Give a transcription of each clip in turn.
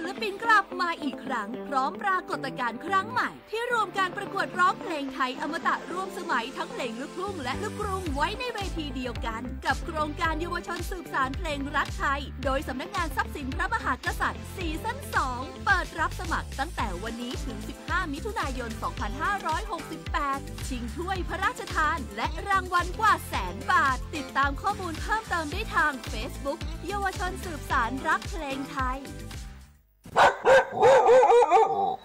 ศิลปินกลับมาอีกครั้ง พร้อมปรากฏการณ์ครั้งใหม่ ที่รวมการประกวดร้องเพลงไทยอมตะร่วมสมัยทั้งเพลงลูกทุ่งและลูกกรุงไว้ในเวทีเดียวกัน กับโครงการเยาวชนสืบสานเพลงรักไทย โดยสำนักงานทรัพย์สินพระมหากษัตริย์ ซีซั่น สอง เปิดรับสมัครตั้งแต่วันนี้ถึง สิบห้า มิถุนายน สองพันห้าร้อยหกสิบแปด ชิงถ้วยพระราชทาน และรางวัลกว่าแสนบาท ติดตามข้อมูลเพิ่มเติมได้ทาง Facebook เยาวชนสืบสานรักเพลงไทย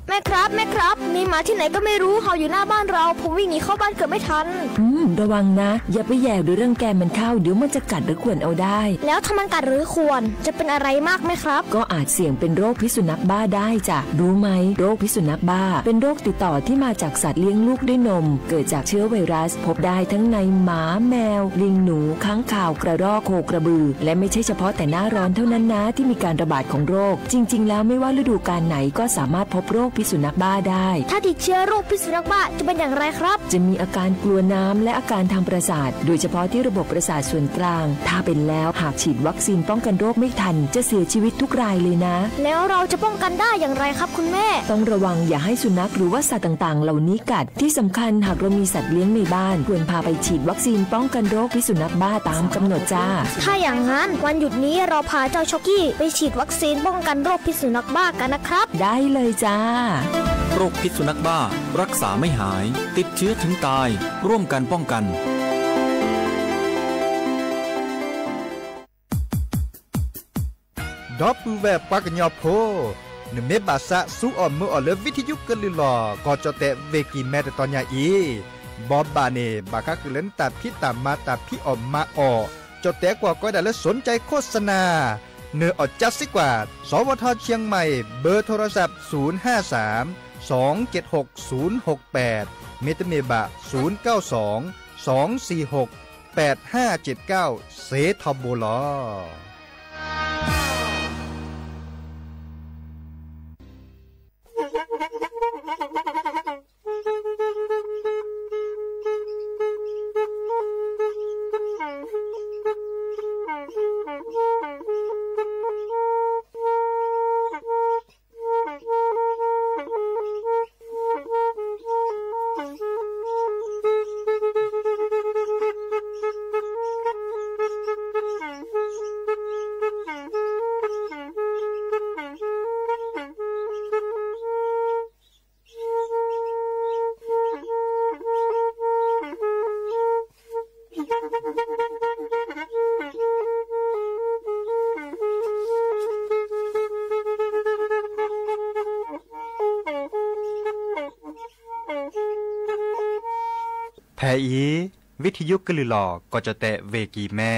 แม่ครับ แม่ครับ มีหมาที่ไหนก็ไม่รู้เห่าอยู่หน้าบ้านเรา ผมวิ่งหนีเข้าบ้านเกือบไม่ทัน อืม ระวังนะ อย่าไปแหย่หรือรังแกมันเข้า เดี๋ยวมันจะกัดหรือข่วนเอาได้ แล้วถ้ามันกัดหรือข่วน จะเป็นอะไรมากไหมครับ ก็อาจเสี่ยงเป็นโรคพิษสุนัขบ้าได้จ้ะ รู้ไหม โรคพิษสุนัขบ้า เป็นโรคติดต่อที่มาจากสัตว์เลี้ยงลูกด้วยนม เกิดจากเชื้อไวรัส พบได้ทั้งในหมา แมว ลิงหนู ค้างคาว กระรอก โคกระบือ และไม่ใช่เฉพาะแต่หน้าร้อนเท่านั้นนะ ที่มีการระบาดของโรค จริงๆ แล้วไม่ว่าฤดูกาลไหนก็สามารถพบโรคพิษสุนัขบ้าได้ ถ้าติดเชื้อโรคพิษสุนัขบ้าจะเป็นอย่างไรครับ จะมีอาการกลัวน้ำและอาการทางประสาท โดยเฉพาะที่ระบบประสาทส่วนกลาง ถ้าเป็นแล้วหากฉีดวัคซีนป้องกันโรคไม่ทัน จะเสียชีวิตทุกรายเลยนะ แล้วเราจะป้องกันได้อย่างไรครับคุณแม่ ต้องระวังอย่าให้สุนัขหรือว่าสัตว์ต่างๆ เหล่านี้กัด ที่สำคัญหากเรามีสัตว์เลี้ยงในบ้าน ควรพาไปฉีดวัคซีนป้องกันโรคพิษสุนัขบ้าตามกำหนดจ้า ถ้าอย่างนั้นวันหยุดนี้เราพาเจ้าช็อกกี้ไปฉีดวัคซีนป้องกันโรคพิษสุนัขบ้ากันนะครับ ได้เลยจ้า โรคพิษสุนัขบ้า รักษาไม่หาย ติดเชื้อถึงตาย ร่วมกันป้องกัน ဒီပုၢ်ဝဲၢ်ပှၤကညီဖိ, နမ့ၢ်ဘၣ်သးစူၤအီၣ်မုာ်အီၣ်လၢ ဝံထယုကလုၢ်လီၤ ကီၢ်ကၠီၣ်တဲၣ် ဝ့ၢ်ကံၢ်မဲ တတီၤညါအံၤ, ဘိးဘၣ်န့ၣ် ဘၣ်ဃးဃုာ်လၢနတၢ်ဖံးတၢ်မၤ တၢ်ဖံးအီၣ်မၤအီၣ်, ကၠီၣ်တဲၣ်ကွၢ်ကီဒၣ်လၢ สนใจโฆษณา, နအီၣ်ကၠါစ့ၢ်ကီး, สวท เชียงใหม่, เบอร์โทรศัพท์ ศูนย์ห้าสาม สองเจ็ดหก ศูนย์หกแปด မ့တမ့ၢ်ဘၣ် ศูนย์เก้าสอง สองสี่หก แปดห้าเจ็ดเก้า စ့ထီဘိလီၤ. ဖဲအံၤ ဝံထယုကလုၢ်လီၤ ကီၢ်ကၠီၣ်တဲၣ် ဝ့ၢ်ကံၢ်မဲ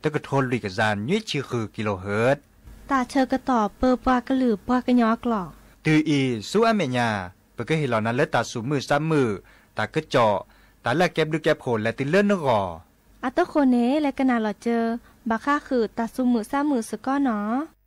တကထိလွံၢ်ကယၤနွံဆံဃု kilohertz တၢ်ဆၢကတီၢ်ပၢပှၤကလုာ်ပှၤကညီအကျိာ်, တုၤအံၤဆူအမဲာ်ညါ ပကဟ့ၣ်လီၤနၤလၢတၢ်သူၣ်မုာ်သးမုာ်, တၢ်ကစီၣ်, တၢ်လၢအကဲဘျုးကဲဖှိၣ်လဲၤတုၤလၢနဂီၢ်. အတဃိန့ၣ် လဲၤကနၣ်လီၤစၢၤ ဘၣ်ဃးဃုာ်တၢ်သူၣ်မုာ်သးမုာ်စ့ၢ်ကီးနီၤ.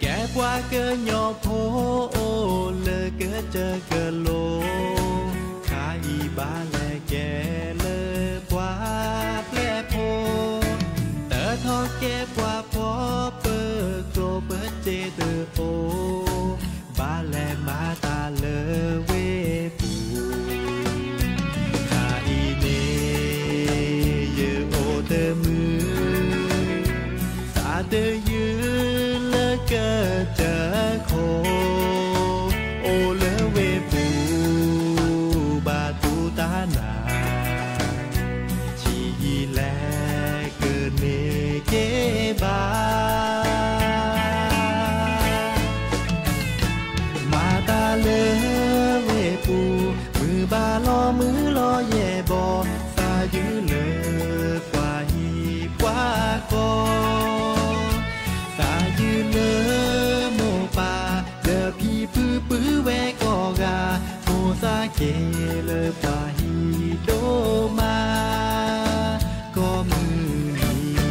ကဲပှၤကညီဖိအိၣ်လၢကစၢၢ်ကလိၤ, ခါအံၤဘၣ်လဲၤကဲလၢပှၤပျဲၢ်ဖိ, တၢထီၣ်ကဲပှၤဖှီၣ်ပၢၤကျိၤပစ့တအိၣ်, ဘၣ်လဲၤမၤတၢ်လၢဝ့ၢ်ပူၤ ခါအံၤန့ၣ် ယအိၣ်တမုာ်, သးတယုၢ်လၢကစၢၢ်ခိၣ်, အိၣ်လၢဝ့ၢ်ပူၤ ဘၣ်တူၢ်တၢ်နၢ်, ထံၣ်ယံာ်လဲၤကန့ၢ်က့ၤဘၣ် မၤတၢ်လၢဝ့ၢ်ပူၤ, မုၢ်ဘၣ်လီၤမုၢ်လီၤယဲၢ်ဘီ, သးယုၢ်လၢပှၤဟံၣ်ပှၤဃီ, သးယုၢ်လၢမိၢ်ပၢ် ဖုပုၢ်ဝဲၢ်ကိးဂၤ, မိၢ်သးက့ၤလၢပှၤဟံၣ်ဒိၣ်မး ကိးမုၢ်နံၤ အိၣ်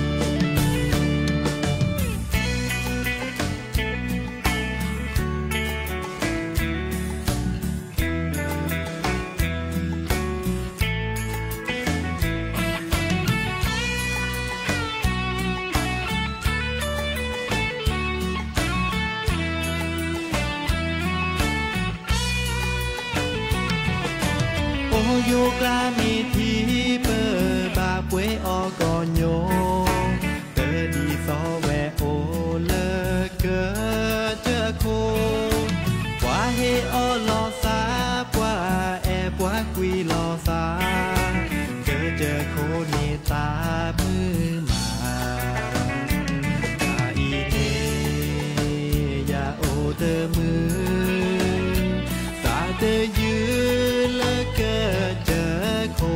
ယိၤကျါမ့ၢ်ထံ ပဘၣ်ပှဲၤအီၤကီၢ်ညိ, ပဒ်သိးဝဲအိၣ်လၢကစၢၢ်ခိၣ်, ပှၤဟ့ၣ်အီၤလီၤသး, ပှၤအဲၣ်ပှၤကွံလီၤသး, ကစၢၢ်ခိၣ်န့ၣ်သးမုာ်မး တၢ်အံၤန့ၣ် ယအိၣ်တမုာ်, သးတယုၢ်လၢကစၢၢ်ခိၣ်,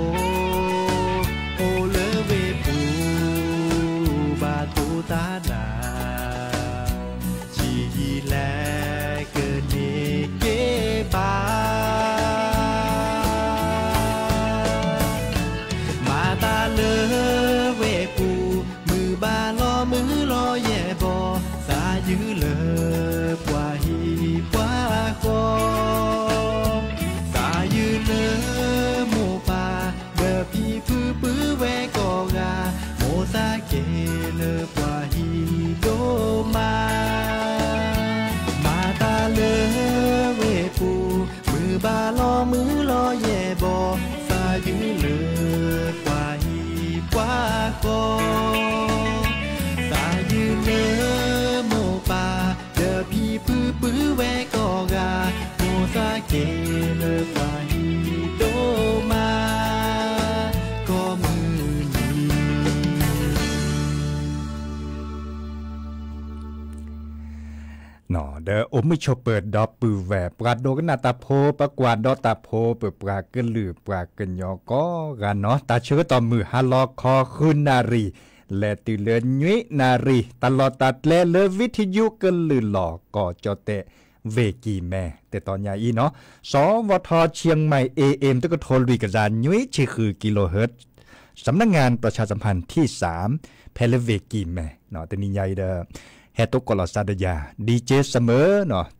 အိၣ်လၢဝ့ၢ်ပူၤ ဘၣ်တိၢ်သးနၤ, ဆံးယံာ်လဲၣ်ကန့ၢ်က့ၤဘၣ် မၤသးလၢဝ့ၢ်ပူၤ, မုၢ်ဘၣ်လီၤမုၢ်လီၤယဲၢ်ဘီ, သးယုၢ်လၢပှၤဟံၣ်ပှၤဃီ, သးယုၢ်လၢမိၢ်ပၢ်, ဒီးဖံဖုပုၢ်ဝဲၢ်ကိးဂၤ, မိၢ်သးက့ၤလၢပှၤဟံၣ်ဒိၣ်မး, မၤသးလၢဝ့ၢ်ပူၤ, မုၢ်ဘၣ်လီၤမုၢ်လီၤယဲၢ်ဘီ, သးယုၢ်လၢပှၤဟံၣ်ပှၤဃီ, သးယုၢ်လၢမိၢ်ပၢ်, ဒီးဖံဖုပုၢ်ဝဲၢ်ကိးဂၤ, မိၢ်သးက့ၤလၢပှၤဟံၣ်ဒိၣ်မး ကိးမုၢ်နံၤ ဒီးအိၣ်မုာ်ဆိးပၢၤဒီပုၢ်ဝဲၢ် ပှၤဒိကနၣ်တၢ်ဖိ ပကွၢ်ဒီးတၢ်ဖိ ပပှၤကလုာ်ပှၤကညီကိးဂၤနီၤ, တၢ်ဆၢကတီၢ်မုၢ်ဟါလီၤခီ ဃုနၣ်ရံၣ် လဲၤတုၤလၢနွံနၣ်ရံၣ် တၢ်လီၢ်တၢ်ကျဲလၢ ဝံထယုကလုာ်လီၤ ကီၢ်ကၠီၣ်တဲၣ် ဝ့ၢ်ကံၢ်မဲ တတီၤညါအံၤနီၤ, စီၤဝီၤထီ เชียงใหม่ เอเอ็ม တကထိလွံၢ်ကယၤနွံဆံဃု กิโลเฮิรตซ์ สำนักงานประชาสัมพันธ์ที่สาม ဖဲလၢဝ့ၢ်ကံၢ်မဲ တနံၤညါအံၤဒီး ဟဲတိကိးလီၤစါဒယၤ ဒီကၠ့စမၢ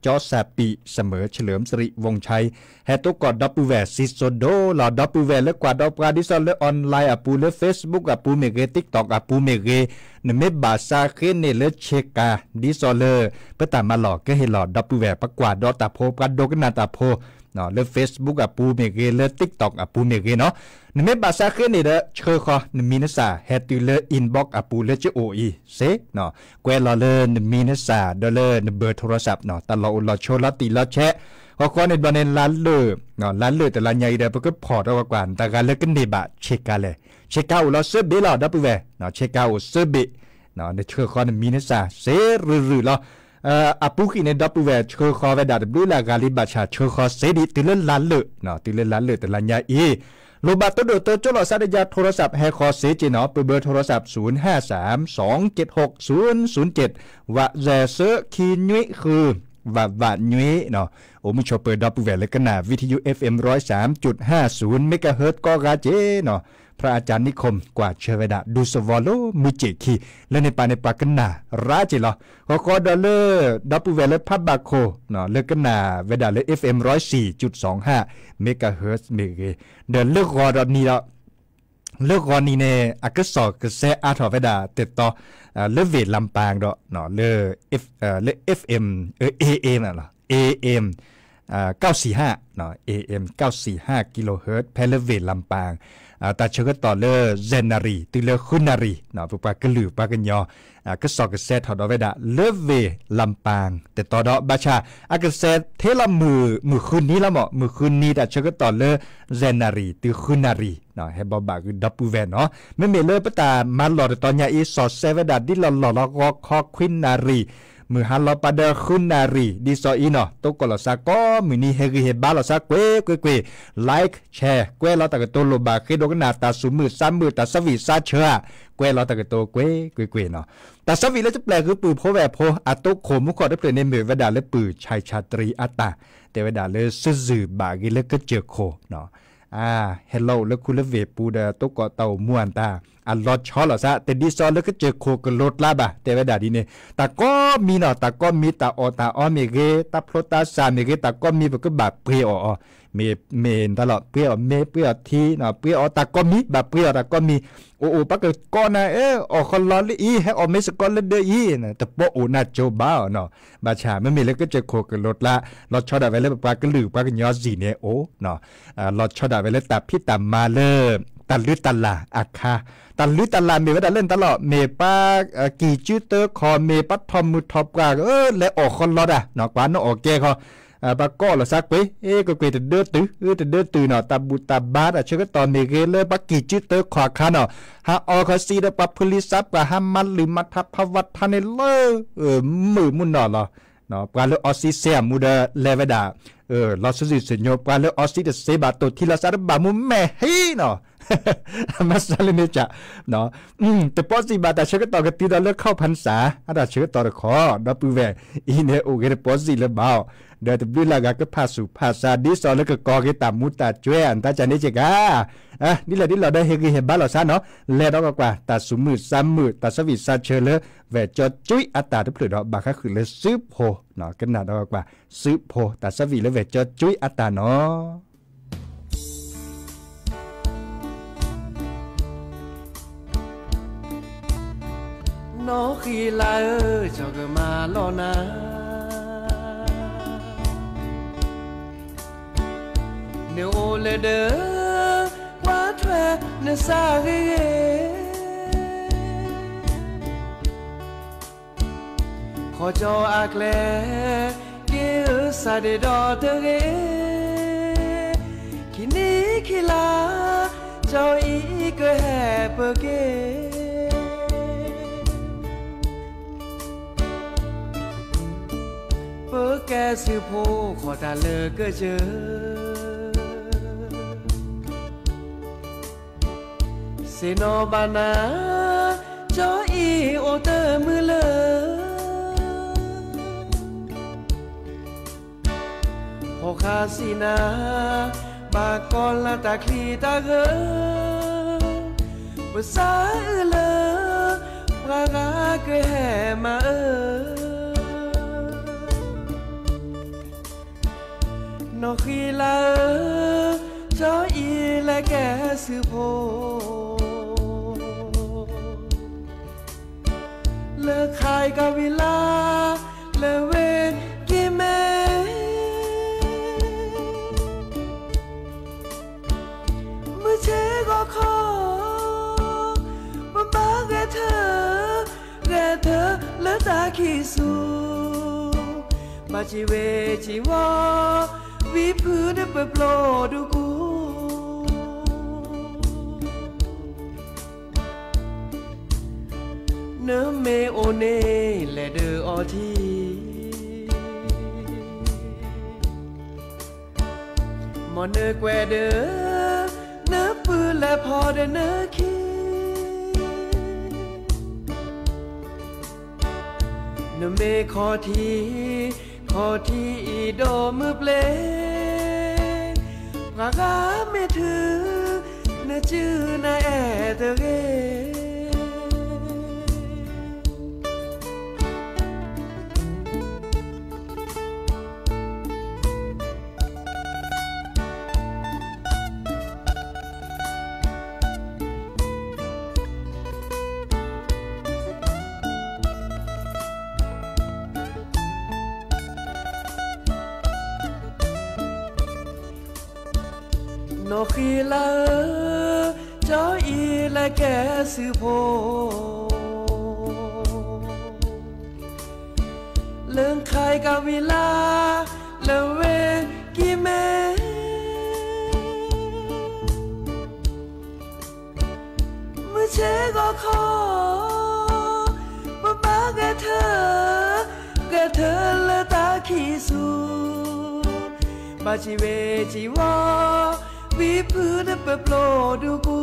ကၠီစၣ်ပံးစမၢ เฉลิมสิริวงศ์ชัย ဟဲတိကိးဒီပုၢ်ဝဲၢ် စံၣ်စိဒိၣ်လီၤ ဒီပုၢ်ဝဲၢ်လၢကွၢ်ဒီးပှၤ ဒ်သိးလၢ online အပူၤ လၢ Facebook အပူၤမ့ၢ်ဂ့ၤ TikTok အပူၤမ့ၢ်ဂ့ၤ, နမ့ၢ်ဘၣ်သးဃ့န့ၢ်လၢဆ့ကၤ ဒ်သိးလၢ ပတၢ်မၤလီၢ်ကဟ့ၣ်လီၤ ဒီပုၢ်ဝဲၢ် ပကွၢ်ဒီးတၢ်ဖိ ပှၤဒိကနၣ်တၢ်ဖိ လၢ Facebook အပူၤမ့ၢ်ဂ့ၤ လၢ TikTok အပူၤမ့ၢ်ဂ့ၤနီၤ, နမ့ၢ်ဘၣ်သးဃ့န့ၢ်ဒီး ဆှၢဃီ နမံၤနသၣ် ဟဲတုၤလၢ inbox အပူၤ လၢကအိၣ်အံၤစ့ၢ်, ကွဲးလီၤလၢနမံၤနသၣ် ဒီးလၢနဘၢၣ်ထိရစး တၢ်လီၢ်အိၣ်လီၤဆိးလီၤတံၢ်လီၤဆဲး, ဃီဃီန့ၣ်ဘျီန့ၣ် လါလၢၢ်, လါလၢၢ်တလါညါအံၤဒီး ပကဖီၣ်ဒီးကွၢ်ကွၢ် တဂၤလၢကန့ၢ်ဘၣ်ဆ့ကၤလဲၣ်, ဆ့ကၤအိၣ်လီၤသၢဘ့ၣ်လီၤ ဒီပုၢ်ဝဲၢ်, ဆ့ကၤအိၣ်သၢဘ့ၣ်, နဆှၢဃီနမံၤနသၣ် စ့ရုၢ်ရုၢ်လီၤ. အပူၤကွံာ်န့ၣ် ဒီပုၢ်ဝဲၢ် ဆှၢဃီဝဲဒၣ်တဘျုးလၢအဂၤလံ ဘၣ်ဆၣ်ဆှၢဃီစ့ဒံး တုၤလၢလါလၢၢ်, တုၤလၢလါလၢၢ်တလါညါအံၤ, လိၣ်ဘၣ်တိၢ်ဒိၣ်တိၢ်ကၠိလီၤ စါဒယၤ ထိရစး ဟဲဃီစ့က့ၤနီၤ, ပဘၢၣ်ထိရစး ศูนย์ห้าสาม สองเจ็ดหก ศูนย์ศูนย์เจ็ด ဝးယဲၢ်သၢ ခံနွံဃု ဝးဝးနွံ, အိၣ်မုာ်ဆိးပၢၤဒီပုၢ်ဝဲၢ်လၢကနၣ် ဝံထယု FM ร้อยสามจุดห้าศูนย์ เมกะเฮิรตซ์ ကိးဂၤက့ၤနီၤ, พระอาจารย์นิคม ကွၢ်ဆၢဝဲဒၣ် ဒူသဝီလၢမုၢ်စ့ၣ်ခံ လၢန့ၣ်ပာ်န့ၣ် ပှၤကနၣ်ရၤက့ၤလီၤ. ဃီဃီဒီးလၢ ဒီပုၢ်ဝဲၢ်လၢဖးဘၣ်ခိၣ် လၢကနၣ်ဝဲဒၣ်လၢ FM ร้อยสี่จุดสองห้า เมกะเฮิรตซ์ မ့ၢ်ဂ့ၤ, ဒီးလၢဂီၤဒီးနံၤဒီး လၢဂီၤနံၤန့ၣ် အကစီၣ်ကစဲအါထီၣ်ဝဲဒၣ်တတီၤ လၢဝ့ၢ်လၣ်ပၣ်ဒီး လၢ လၢ FM လၢ AM AM AM ကၠီၣ်စံၣ်ဟၣ်, AM ကၠီၣ်စံၣ်ဟၣ် กิโลเฮิรตซ์ ဖဲလၢဝ့ၢ်လၣ်ပၣ်, တၢ်ဆၢကတီၢ်လၢ ယဲၢ်နၣ်ရံၣ် တုၤလၢဃုနၣ်ရံၣ် ပပှၤကလုာ်ပှၤကညီ ကစီၣ်ကစဲထီၣ်ဒီးဝဲဒၣ် လၢဝ့ၢ်လၣ်ပၣ်တတီၤဒီး ဘၣ်ဆၣ် အကစဲထဲလီၤမုၢ် မုၢ်ဃုနံၤလီၤမး, မုၢ်ဃုနံၤတၢ်ဆၢကတီၢ်လၢ ယဲၢ်နၣ်ရံၣ် တုၤဃုနၣ်ရံၣ် ဟဲဘီဘၣ်ဂုာ်ဒီပုၢ်ဝဲၢ်နီၤ, မ့မ့ၢ်လၢပတၢ်မၤလီၢ်တတီၤညါအံၤ စီၤစဲဝဲဒၣ်ဒ်လီၢ်လီၢ်လီၤ ဂီၤခီခွံနၣ်ရံၣ် မုၢ်ဟါလီၤပာ်ဒီးဃုနၣ်ရံၣ် ဒ်သိးအံၤနီၤ တိကိးလီၤသးကိးမုၢ်နံၤ ဟ့ၣ်ဂံၢ်ဟ့ၣ်ဘါလီၤသးကွ့ၢ်ကွ့ၢ်ကွ့ၢ်, like share ကွဲးလီၤတၢ်ကတိၤလိၣ်ဘၣ်ဃ့ဒိကနၣ် တၢ်စူၢ်မုာ်သးမုာ် တၢ်သးဝံၣ်သးဆၢဧါ, ကွဲးလီၤတၢ်ကတိၤကွ့ၢ်ကွ့ၢ်ကွ့ၢ်နီၤ. တၢ်သးဝံၣ်လၢတပျဲၢ်ဃုာ်ပုၢ်ဖိဝဲၢ်ဖိ အတိခိၣ်မူခိၣ်တဖျၢၣ်န့ၣ် မ့ၢ်ဝဲဒၣ်လၢပုၢ်ဆံးဆံးတရံးအတၢ်, တဲဝဲဒၣ်လၢစုဇုၢ်ဘၣ်ဂ့ၤလၢကစၢၢ်ခိၣ် ဟဲလီၤအိၣ်လၢခူလၢဝ့ၢ်ပူၤဒီး တိကိးတၢ်အိၣ်မူအတၢ် အလီၤဆီလိာ်သး တဒ်သိးလၢကစၢၢ်ခိၣ်ကလိၤကျါဘၣ် တဲဝဲဒၣ်ဒ်န့ၣ် တၢ်ကိးမံၤနီၤ တၢ်ကိးမံၤ တၢ်အီၣ်တၢ်အီမ့ၢ်ဂ့ၤ တၢ်ဖျိတၢ်စၢ်မ့ၢ်ဂ့ၤ တၢ်ကိးမံၤ ပကဘၣ်ပှ့ၤအီၣ်အီၤ မ့ၢ် မ့ၢ်တၢ်လီၤ ပှ့ၤအီၣ်မ့ၤ ပှ့ၤအီၣ်ထံ ပှ့ၤအီၣ်တၢ်ကိးမံၤ ဘၣ်ပှ့ၤအီၣ်တၢ်ကိးမံၤ, အိၣ်အိၣ်ပှၤကကိးနၤ အီၣ်ဃီလီၤလၢအံၤ ဟဲအီၣ်မ့ၢ်စ့ၢ်ကီးလၢဒၢးအံၤ တပိာ်အိၣ်နၢ်ကၠိဘၣ်အီၤနီၤ, ဘၣ်ဆၣ် မ့မ့ၢ်လၢကစၢၢ်ခိၣ်ကလိၤကျါ လီၤဆီဒၣ်ဝဲလၢပပှၤကလုာ်ပှၤကညီအစံၣ်န့ၣ်အိၣ် လီၤဆီဒၣ်ဝဲလၢတၢ်ဖံးတၢ်မၤလၢ တၢ်လုၢ်တၢ်လၢ်အခါ, တၢ်လုၢ်တၢ်လၢ်မ့ၢ်ဝဲဒၣ်လၢနတၢ်လီၤ မ့ၢ်ပှၤကံၢ်စုတၢခီၣ် မ့ၢ်ပှၤထီၣ်မုၢ်ထီၣ်ပှၢ် လဲၤအီၣ်ဃီလီၤတၢ် ပှၤနအီၣ်ကဲဃီ ပှၤကိးလီၤသးကွ့ၢ်ကွ့ၢ် တဒၢတုၤ တဒၢတုၤနီၤ တၢ်ဘူၣ်တၢ်ဘါ တၢ်ဆၢကတီၢ်မ့ၢ်ဂ့ၤလၢပှၤကံၢ်စုတၢခီၣ်အခါနီၤ ဟးအီၣ်ဃီစံးဒီးပှၤဖုလံၤသးပှၢ် ဟးမၤလုၢ်မၤထါဖးဝါထါန့ၣ်လၢ မုာ်မုၢ်နီၢ်လီၤ. ပှၤလၢအီစံစဲအမူဒီး လဲၤဝဲဒၣ် လီၤစုဆူၣ်စုညိ ပှၤလၢအီစံတစဲဘၣ် တိၢ်ထံလီၤသးတဘၣ်မူမဲာ်ဟံးနီၤ မၤစၢၤလၢန့ၣ်က တပီစံးဘၣ်တၢ်ဆၢကတီၢ်ကတုၤဒီးလၢခီၣ်ဖၣ်စၢ် အတၢ်ဆၢကတီၢ်တခီ ဒီပုၢ်ဝဲၢ်အံၤန့ၣ် အိၣ်ဂ့ၤတပီစံးလၢၤဘၣ်အီၤ ဒီးတဘျုးလၢ်ဂၤကဖၣ်ဆူၣ်ဖၣ်စၢ် ဒ်သိးလၢကကီၢ်က့ၤတၢ်မူတၢ်ကွဲး အတၢ်ကန့ၣ်က့ၤကါ ဒ်လဲၣ်ဒ်လဲၣ်ဒီးဟ့ၣ်ဂံၢ်ဟ့ၣ်ဘါလီၤသးနီၤ လဲၤဒီးကွၢ်ကွၢ် တၢ်စူၢ်မုာ်သးမုာ် တၢ်သးဝံၣ်သးဆၢလၢ ဝဲၢ်ကၠီကၠူအတၢ်တဖျၢၣ်ဒီး ဘၣ်ဃးဃုာ်လၢစုဖိ ကနၣ်ဒီးကွၢ်ကွၢ် စုဖိ တၢ်သးဝံၣ်လၢဝဲၢ်ကၠီကၠူအတၢ်နီၤ. နီၢ်ဃံလၤဧၢ, ကၠီကမၤလီၤနၤ, နအိၣ်လၢဒၢး ကွၢ်ထွဲနစၢ်ဂ့ၤဂ့ၤ ခီကၠီအကျဲ က့ၤဧၢစးဒ့ဒီးတဂ့ၤ, ခံနံၤခံလါ ကၠီအံၤကဟဲပၢၢ်က့ၤ ပကဲစုဖိဃီၤတၢ်လၢကစၢၢ် ဆ့ၣ်နီၤဘၣ်နၤ ကၠီအံၤအိၣ်တမုာ်လၢ ဖီၣ်ဃာ်စံးနၤ ဘၣ်ကီၤလၤတၢ်ချံတၢ်ဂၢၢ် ပစးအၢလၢ ပှၤဂၤကဟဲမၤအၢ နီၢ်ဃံလၤဧၢ, ကၠီအံၤလဲၤကဲစုဖိ လၢခါအံၤကဝံၤလါ လၢဝ့ၢ်ကံၢ်မဲ မုၢ်ဆ့ၣ်ဂီၤခီ ပဘၣ်ဂဲၤထၢ ဂဲၤထၢလၢတၢ်ခံးဆူၣ် ဘၣ်စံးဝ့ၢ်စံးဝီ ဝံဖုဒီးပပျီဒူၣ်ကူ နမ့ၢ်အိၣ်န့ၣ်လဲၤဒၢးအီထံ မ်နကွဲးဒၢး နပုၢ်လဲၤဖီဒီးနခံ နမ့ၢ်ခီၣ်ထံး ခီၣ်ထံးအံၤဒိၣ်မုၢ်ပျ့ၤ ပှၤဂၤမ့ၢ်ထုး နစုနအဲၣ်တဂ့ၤ နီၢ်ဃံလၤဧၢ, ကၠီအံၤလဲၤကဲစုဖိ လၢခါအံၤကဝံၤလါ လၢဝ့ၢ်ကံၢ်မဲ မုၢ်ဆ့ၣ်ဂီၤခီ ပဘၣ်ဂဲၤထၢ ခံဆူ, ဘၣ်စံးဝဲစံးဝီ, ဝံဖုနပျိဒုးပူ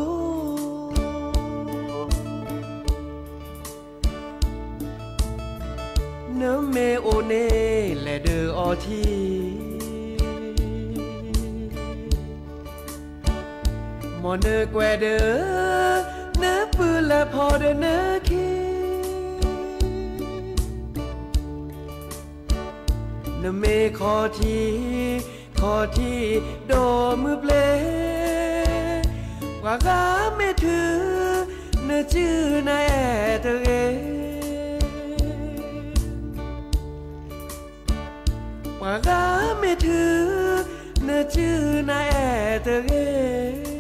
ၤ, နမ့ၢ်အိၣ်န့ၣ်လဲၤဒုးအီထံ, မ်နကွဲးဒုး နပုၢ်လၢဖီဒီးနခံ, နမ့ၢ်ခီထံ, ခီထံ, ဒိၣ်မုၢ်ပျဲၢ်, ပှၤဂၤမ့ၢ်ထု, နစုနအဲၣ်တဂ့ၤ, ပှၤဂၤမ့ၢ်ထု, နစုနအဲၣ်တဂ့ၤ.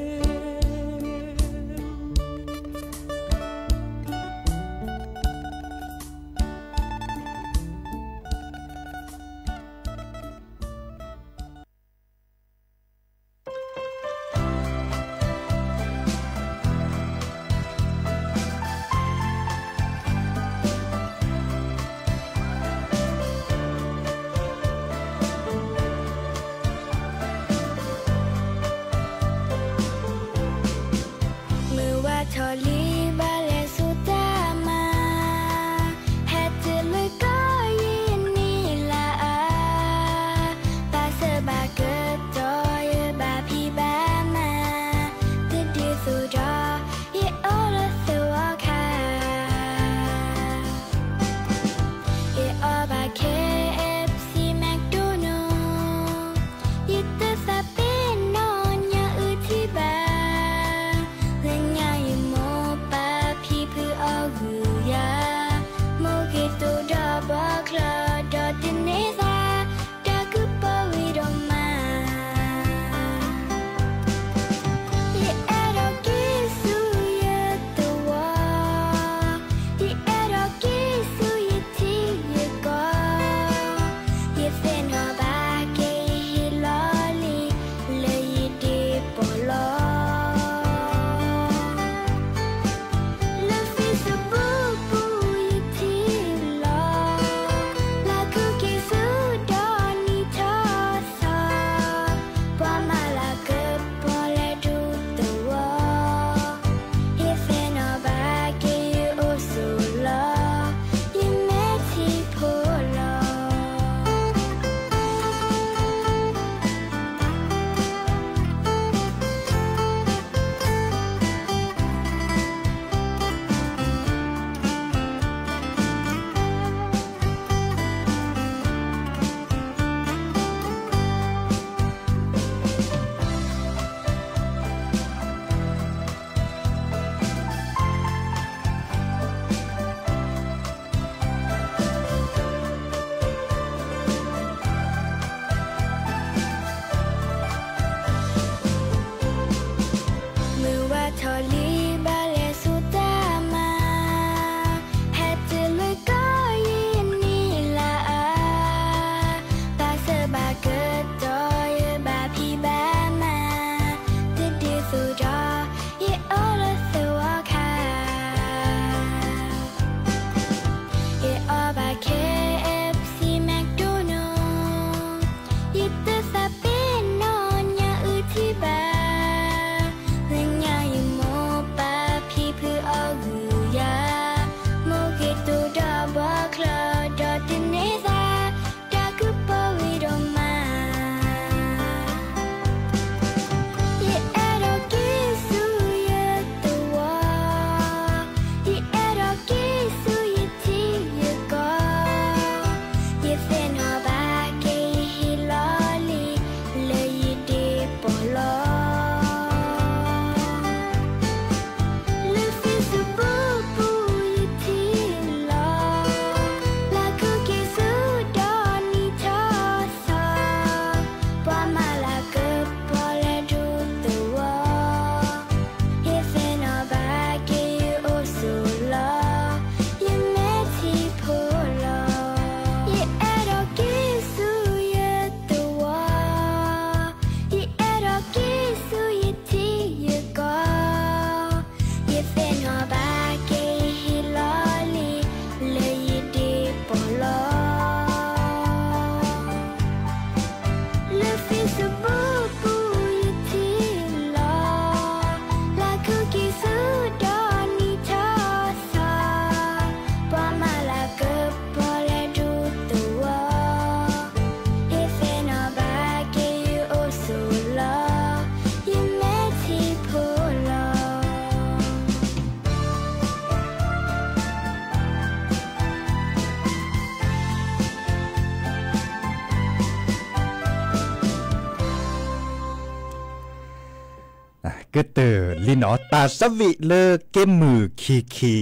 ကတၢၢ်လံနီၤ တၢ်ဆၢဝံၣ်လၢက့မုၢ်ခံခံ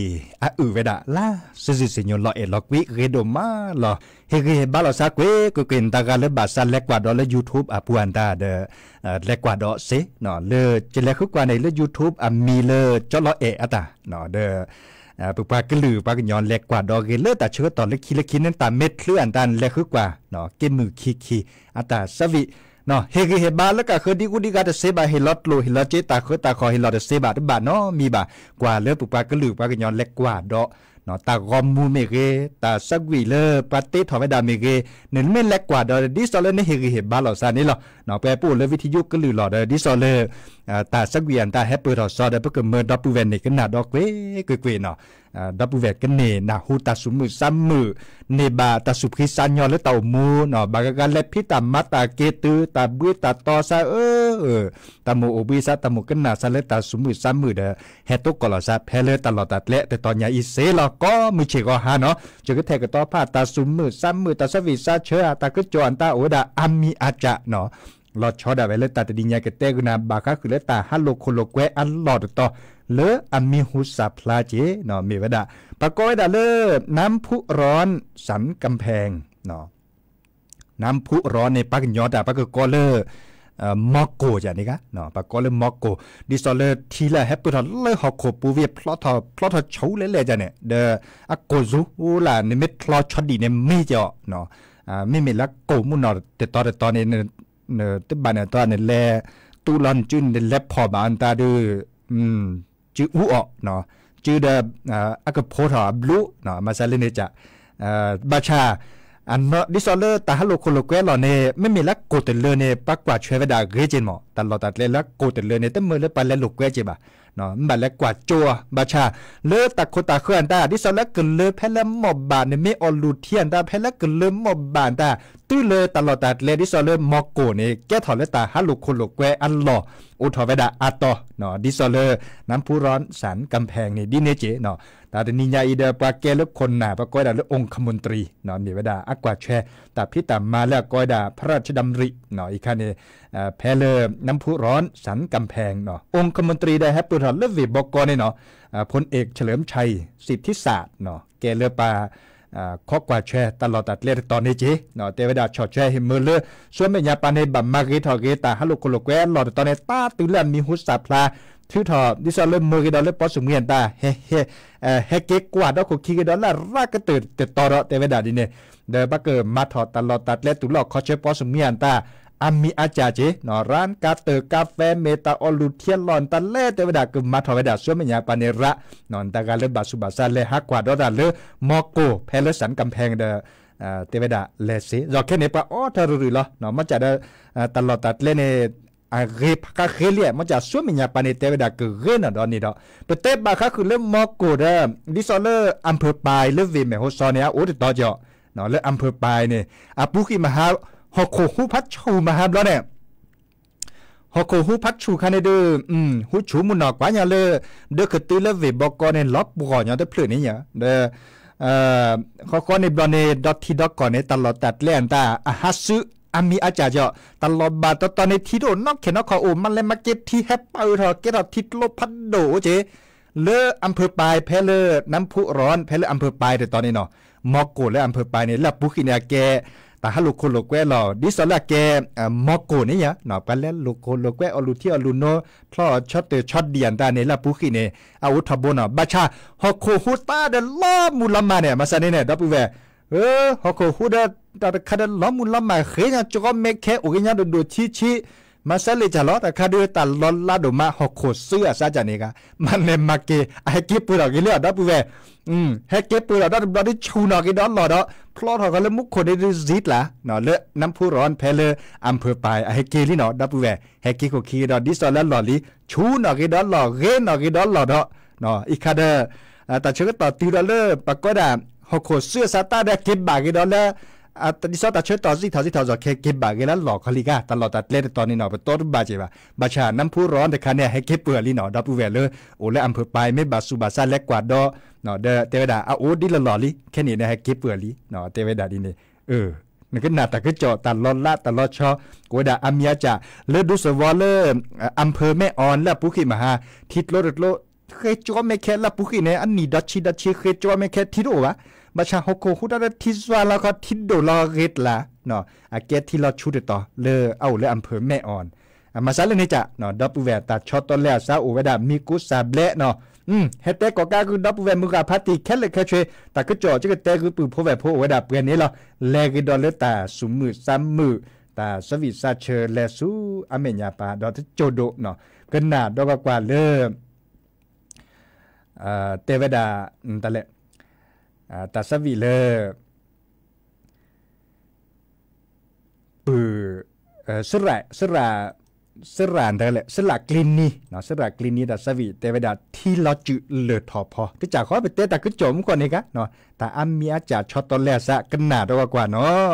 အအုၣ်ဝဲဒၣ်လၢ စံးစံးစံညိၣ်လီၤအဲၣ်လီၤကွံဂ့ၤဒိၣ်မးလီၤ. ဟ့ၣ်ဂံၢ်ဟ့ၣ်ဘါလီၤသးကွ့ၢ်ကွ့ၢ်ကွ့ၢ် နတၢ်ဂၤလၢဘၣ်သးလဲၤကွၢ်ဒီးလၢ YouTube အပူၤအတၢ်ဒီး လဲၤကွၢ်ဒီးစ့ လၢကလဲၤဃုကွၢ်န့ၣ်လၢ YouTube အမံၤလၢကၠီလီၤအဲၣ်အတၢ်ဒီး ပပှၤကလုာ်ပှၤကညီလဲၤကွၢ်ဒီးဂ့ၤလၢတၢ်ဆၢကတီၢ်လၢခံလၢခံန့ၣ် တၢ်မ့ၢ်ချုးအတၢ်လဲၤဃုကွၢ် က့မုၢ်ခံခံ အတၢ်ဆၢဝံၣ် ဟ့ၣ်ဂံၢ်ဟ့ၣ်ဘါလၢကဃၢၤဒံးကူဒံးဂၤတစ့ဘၣ် ဟ့ၣ်လီၤကျိၣ်ဟ့ၣ်လီၤစ့ တၢ်ဃၢတၢ်ဃီၤဟ့ၣ်လီၤတစ့ဘၣ် တဘၣ်နီတမံၤဘၣ် ကွၢ်လၢပပှၤကလုာ်ပှၤကညီလဲၤကွၢ်ဒီး တၢ်ဂီၤမူမ့ၢ်ဂ့ၤ တၢ်ဆၢဝံၣ်လၢပှၤတ့ထီၣ်ဝဲဒၣ်မ့ၢ်ဂ့ၤ နမ့ၢ်လဲၤကွၢ်ဒီး ဒ်သိးလၢနဟ့ၣ်ဂံၢ်ဟ့ၣ်ဘါလီၤသးန့ၣ်လီၤ. ပဝဲပအိၣ်လၢဝံထယိကလုာ်လီၤဒီး ဒ်သိးလၢ တၢ်ဆၢဝံၣ်အတၢ်ဟဲပၢၢ်ထီၣ်စီဒီး ပကမၢဒီပုၢ်ဝဲၢ်န့ၣ်ကနၣ်ဒီးကွ့ၢ်ကွ့ၢ်ကွ့ၢ်နီၤ ဒီပုၢ်ဝဲၢ်ကန့ၢ်နၢ်ဟူတၢ်သူၣ်မုာ်သးမုာ် န့ၢ်ဘၣ်တၢ်သူၣ်ဖှံသးညီလၢတၢ်အိၣ်မူနီၤ ဘၣ်ဂၤဂၤလဲၤဖံးတၢ်မၤတၢ်က့ၤတုၤ တၢ်ဘှံးတၢ်တီသးအၢ တၢ်မိၣ်အိၣ်ဘှံးသး တၢ်မိၣ်ကနၣ်သးလၢတၢ်သူၣ်မုာ်သးမုာ်ဒီး ဟဲတိကိးလီၤသးဖဲလၢတၢ်လီၢ်တၢ်ကျဲတတီၤညါအံၤစ့လီၤ ကိးမုၢ်ဆ့ၣ်ဂီၤဟါနီၤ ကၠိကထဲၣ်ကတီၤဖး တၢ်သူၣ်မုာ်သးမုာ် တၢ်ဆၢဝံၣ်သးဆၢ တၢ်ကစီၣ်အတၢ်အိၣ်ဝဲဒၣ်အါမံၤအါကၢ်နီၤ လီၤဆီဒၣ်ဝဲလၢတၢ်တနံၤညါကတဲဂုာ်နၤ ဘၣ်ဃးဃုာ်လၢတၢ်ဟးလိာ်ခိၣ်လိာ်ကွဲအလီၢ်တတီၤ လၢအမံၤဟူစၢ်ဖျါက့ၤနီၤ မ့ၢ်ဝဲဒၣ် ပှၤကိးဝဲဒၣ်လၢ น้ำพุร้อนสันกำแพง น้ำพุร้อนန့ၣ် ပှၤကညီတၢ်ပှၤကကိးလၢ မီကိၢ်ယၤန့ၣ်ဂါ ပှၤကိးလၢမီကိၢ် ဒ်သိးလၢထံလၢအဟဲပၢၢ်ထီၣ်လၢဟီၣ်ခိၣ်ပူၤဝံၤ ဖျီထီၣ်ဆူလဲၣ်လဲၣ်ယၤန့ၣ် ဒီးအကိၢ်ဆူလၢနမ့ၢ်ချီဆီဒံၣ်န့ၣ်မ့ၢ်ကီး မ့မ့ၢ်လၢကိၢ်မုၢ်နီၢ်တတီၤတတီၤန့ၣ် တဘၣ်န့ၣ်တီန့ၣ်လဲၤ တူၢ်လီၤနစုန့ၣ်လဲၤဖီၣ်ဘၣ်အတၢ်ဒုး စုအူအီၣ် စုဒီး အကဖိးထီၣ်အဘျုး မၤစၢၤလၢန့ၣ်က ဘၣ်ဆၣ် ဒ်သိးလၢတၢ်ဟးလိာ်ခိၣ်လိာ်ကွဲလီၢ်န့ၣ် မ့မ့ၢ်လၢကိၢ်တလၢန့ၣ် ပှၤကွၢ်ဆွဲဝဲဒၣ်ဂ့ၤက့ၤမး တၢ်လီၢ်တၢ်ကျဲလၢကိၢ်တလၢန့ၣ် တမ့ၢ်လၢပှၤလဲၤလိာ်ကွဲက့ၤဘၣ် မ့ၢ်ဘၣ်လဲၤကွၢ်ကၠိအီၤ ဘၣ်ဆၣ် လၢတၢ်ခိၣ်တၢ်ဃၢအတၢ် ဒ်သိးလၢကလၢဖဲလၢမီၢ်ဘၣ် နမ့ၢ်အီၣ်လူၤထံအတၢ် ဖဲလၢကလၢမီၢ်ဘၣ်အတၢ် တုၤလၢတၢ်လီၢ်တၢ်ကျဲ ဒ်သိးလၢမီကိၢ်န့ၣ် ကဲထီၣ်လၢတၢ်ဟးလိာ်ခိၣ်လိာ်ကွဲအလီၢ် အိၣ်ထီၣ်ဝဲဒၣ်အါတီၤ ဒ်သိးလၢ น้ำพุร้อนสันกำแพงန့ၣ် ဒ်န့ၣ်က့ၢ် တၢ်တနံၤညါအံၤဒီး ပှၤကဲလၢခိၣ်နၢ် ပှၤကိးဝဲဒၣ်လၢ องคมนตรี မ့ၢ်ဝဲဒၣ်အကွၢ်ဆွဲ တၢ်ဖံးတၢ်မၤလၢအကိးဝဲဒၣ် พระราชดำริ အံၤခါန့ၣ် ဖဲလၢ น้ำพุร้อนสันกำแพง องคมนตรี ဒီးဟဲပၢၢ်ထီၣ်လၢဝ့ၢ်ဘီကီန့ၣ်နီၤ พลเอกเฉลิมชัยสิทธิศาสตร์ ကဲလၢပှၤ ခိးကွၢ်ဆွဲတၢ်လီၢ်တၢ်ကျဲတတီၤန့ၣ်က့ၢ် တဲဝဲဒၣ် ဆီၣ်ထွဲဟ့ၣ်မၢလၢ ဆူမဲာ်ညါပၤန့ၣ် ဘၣ်မၤဂ့ၤထီၣ်ဂ့ၤ တၢ်ဟးလိာ်ခိၣ်လိာ်ကွဲအလီၢ်တတီၤန့ၣ် တၢ်တုၤလၢအမံၤဟူစၢ်ဖျါ ထုးထီၣ် ဒ်သိးလၢမၢဂ့ၤဒီးလၢပီစူၣ်မှံအတၢ် ဟဲ ဟဲ ဟဲက့ၤကွၢ်ဒီးခိၣ်ခံဂ့ၤဒီးလၢအရၣ်ကတၢၢ်တတီၤဒီး တဲဝဲဒၣ်ဒ်န့ၣ် ဒီးပကမၤထီၣ်တၢ်လီၢ်တၢ်ကျဲတူၢ်လိာ်ခီဆၢပီစူၣ်မှံအတၢ် အမံၤအါကၢ်က့ၢ် ရၣ်ကၢ်တၢၢ်ကၢ်ဖဲ မ့ၢ်တၢ်အီၣ်လူၤထံအလီၢ် တၢ်လဲၣ် တဲဝဲဒၣ် ကမၤထီၣ်ဝဲဒၣ် ဆူမဲာ်ညါပၤန့ၣ်ရၣ် နတၢ်ဂၤလၢဘၣ်ဆူးဘၣ်ဆါလဲၤဟးကွၢ်ဒီးတၢ်လၢ မီကိၢ် ဖဲလၢ สันกำแพง ဒီး တဲဝဲဒၣ်လဲၤစ့ ယီၤခဲန့ၣ် ပှၤအိးထီၣ်ရုၢ်ရုၢ်လီၤ မ့ၢ်ကၢ်ဒီး တၢ်လီၢ်တၢ်ကျဲန့ၣ် အဂ့ၤဖးဃ့လံ မ့ၢ်ကၢ်ဆူမဲာ်ညါပၤန့ၣ် တဲဝဲဒၣ်ကဂ့ၤနီၢ်ဒီးန့ၣ်ဒီး ပတဲဘၣ်ဃးဃုာ်လၢမီကိၢ်ဒီး ဒ်သိးလၢ อำเภอปาย လၢဝ့ၢ်မဲၢ်ဟိစီန့ၣ် အအိၣ်တတီၤကီး လၢ อำเภอปาย န့ၣ် အပူၤဃံၣ်မဟါ ဟီၣ်ခိၣ်ဟူဖးဆူၣ်မဟါဘျီန့ၣ် ဟီၣ်ခိၣ်ဟူဖးဆူၣ်ခါန့ၣ်ဒုး ဟူဆူၣ်မုၢ်နီၢ်ကွၢ်ညီလၢ ဒၢးကတုၤလၢဝ့ၢ်ဘီကီန့ၣ် လီၤပှီၢ်ညီတဖျၢၣ်န့ၣ်ညါ ဒီး ဃီဃီန့ၣ်ဘျီန့ၣ် ဒီထံဒီကီၢ်န့ၣ် တၢ်လီၢ်တၢ်ကျဲအတၢ် အဟးစု အမံၤအါကၢ်ကီး တၢ်လီၢ်ဘၣ်တီတီန့ၣ် ထံတအိၣ်နီၢ်ခဲနီၢ်ခီအိၣ် မၤလဲၤမၤက့ၤထံဟဲပာ်အၢထီၣ်ကဲထီၣ်ထံကျိဖးဒိၣ်အိၣ်က့ၤ လၢ อำเภอปาย ဖဲလၢ น้ำพุร้อน ဖဲလၢ อำเภอปาย တတီၤန့ၣ်နီၤ မီကိၢ်လၢ อำเภอปาย န့ၣ် လၢအပူၤဃံၣ်န့ၣ် အကဲ တၢ်ဟးလိာ်ခိၣ်လိာ်ကွဲလီၤ ဒ်သိးလၢအကဲ မီကိၢ်န့ၣ်ညါ ပှၤလဲၤလိာ်ခိၣ်လိာ်ကွဲ အီၣ်လူၤထံအီၣ်လူၤနိ ဖျီၣ်ဆီတၢၢ်ဆီဒံၣ်အတၢ်န့ၣ် လၢအပူၤဃံၣ်န့ၣ် အအိၣ်ထီဘိနီၤ ဘၣ်ဆၣ် ဟီၣ်ခိၣ်ဟူသါဒီးလီၤမုၢ်လီၤမၢ်န့ၣ် မၤစၢၤန့ၣ်န့ၣ် ဒီပုၢ်ဝဲၢ် ဟီၣ်ခိၣ်ဟူဒီး တၢ်တခါဒီးလီၤမုၢ်လီၤမၢ်ဃ့ညီ ကီမဲခဲအိၣ်ဂ့ၤညီဒိၣ်ဒိၣ်ဆံးဆံး မၤစၢၤလံာ်ကၢ်လီၤ တၢ်ခါဒီးတၢ်လီၤလးဒိၣ်မး ဟီၣ်ခိၣ်စုအစးကၢ်န့ၣ်ဂ့ၤ မၤလဲၤမၤက့ၤ အဟဲက့ၤပၢၢ်ထီၣ်ဂ့ၤလံအီၤ ဒီပုၢ်ဝဲၢ် ဟဲက့ၤပၢၢ်ထီၣ်ဒီးတဘျီဒုးဆူၣ်နီၣ်က့ၤဒီးလီၢ်ဒီး ဖျီထီၣ်ဃီလၢမူခိၣ်န့ၣ်ဒုးစံးတလး လၢ น้ำพุร้อน ဖဲလၢ อำเภอปาย အဟဲက့ၤလံနီၤ ဒီပုၢ်ဝဲၢ် ဟဲက့ၤခိၣ်ခံက့ၤဒီး ဒ်သိးလၢလီၢ်လံ ဆူၣ်နီၣ်က့ၤဒီးလီၢ် ဂ့ၤနီၣ်က့ၤဒီးလီၢ်ဒီး အံၤခါဒီး တၢ်ဆၢကတီၢ်တုၤဒီးလၢ ပှၤကိးဒၣ် ဟီၣ်ခိၣ်စုအစးတၢ်ဒီးက့ၤဘၣ်က့ၤဒီးလၢ ဒ်သိးတၢ်ဆၢကတီၢ်စံၣ်ထီၣ်စံၣ်ထီၣ်စီၤခဲက့ၤဘၣ်က့ၤလၢလီၢ်ခီလံၤဂၤ တၢ်လီၢ်တၢ်ကျဲတတီၤန့ၣ်နီၤ ပတီၢ်တဘၣ်က့ၤဘၣ် ဘၣ်ဆၣ် น้ำพุร้อน တခါန့ၣ် အဟဲက့ၤပၢၢ်လံနီၤ ဒီပုၢ်ဝဲၢ်လၢ အိၣ်လၢ อำเภอปาย မ့ၢ်ဘၣ်ဆူးဘၣ်ဆါလဲၤကွၢ်ဒီး ဒီးတဲဝဲဒၣ် အအိၣ်ဒ်လီၢ်လီၢ်လံ ခဲန့ၣ်န့ၣ် ဟဲက့ၤပၢၢ်လံ တဲဝဲဒၣ်ဒ်န့ၣ် အၢ နကနၣ်တၢ်ကစီၣ် တၢ်လီၤလးတၢ်လီၤဆီ အိၣ်ဝဲဒၣ်အါမံၤအါစှၤ လၢဒူသဝီလၢ အၣ်ဖၢၣ်မဲအီၣ်လၢအပူၤဃံးမဟါ ထံကျိတကျိ ဃဲကၠီမဲခဲလၢအပူၤဃံးန့ၣ် အနံၣ်ဒီဆံးဒီဆံး ဃဲကၠီမဲခဲထံတအိၣ်ဘၣ်. ဘၣ်ဆၣ်ဟီၣ်ခိၣ်ဟူးတၢ်လၢထံစွါလီၤခီ ထံဒိၣ်လီၤဂ့ၤတလး အကဲထံလီၤဆူတတီၤ လၢအအိၣ်လၢအၣ်ဖၢၣ်မဲအီၣ် မၤစၢၤလၢန့ၣ်က ဒီပုၢ်ဝဲၢ်တၢ်ဆီတလဲအစးအိၣ်ဝဲဒၣ်မံၤကိးစၢ်ဘျဲးနီၤ ဟဲတဲကိးကးဂုာ်ဒီပုၢ်ဝဲၢ်မုၢ်ဂၤဖးတံၢ်ခဲလၢာ်ခဲဆ့ တၢ်ကစီၣ်ကကတဲဂုာ်ပုၢ်ဖိဝဲၢ်ဖိအိၣ်ဝဲဒၣ်ပှဲၤန့ၣ်လီၤ. လဲၤဂ့ၤဒီးလၢတၢ်ဆူၣ်မုာ်သးမုာ် တၢ်ဆၢဝံၣ်စးဆၢလဲၤဆူအမဲာ်ညါပၢ်ဒီးတစိၢ်ဒိၣ်နီၤ ကနၣ်ဒီးကကွၢ်လၢ တဲဝဲဒၣ် တၢ်လဲၣ် တၢ်ဆၢဝံၣ်လၢ ပုၢ် စရၣ် စရၣ်တလဲၣ် စရၣ်ကျ့နံ စရၣ်ကျ့နံ တၢ်ဆၢဝံၣ်တဲဝဲဒၣ် ထံလီၤစုာ်လၢၢ်ထီၣ်ဖီ တကးဃီပတဲတၢ်ကစီၣ်မူကီၢ်န့ၣ်က တၢ်အါမံၤအါစှၤဆီတလဲအစးကနၣ်ဒီးကကွၢ်နီၤ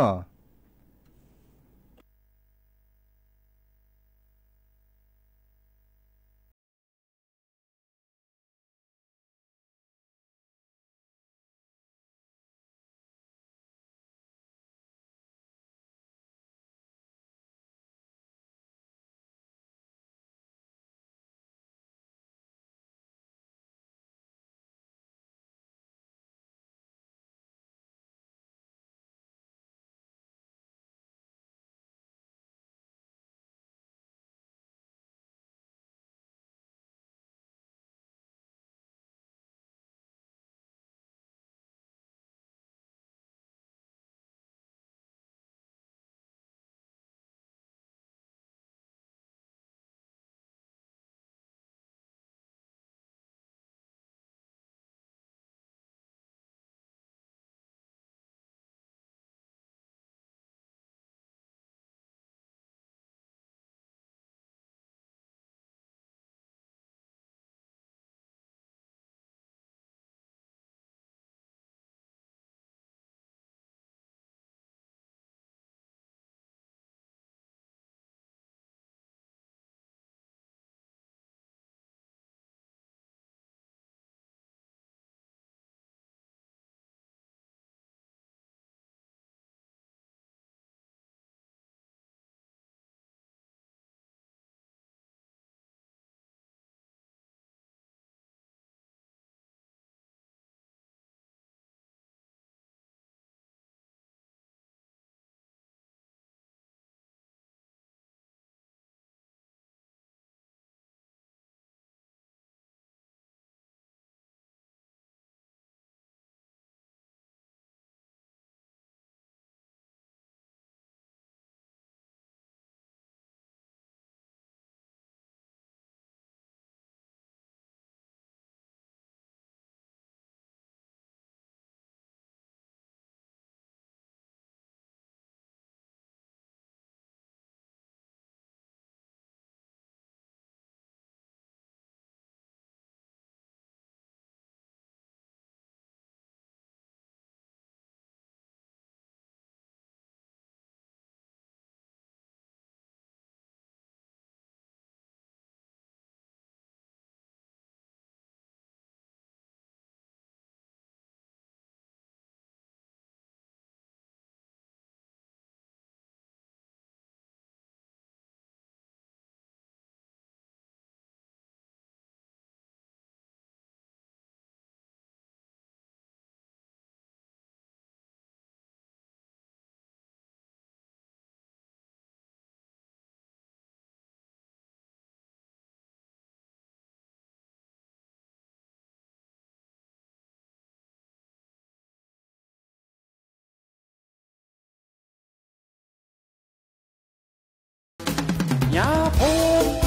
ညါဖိ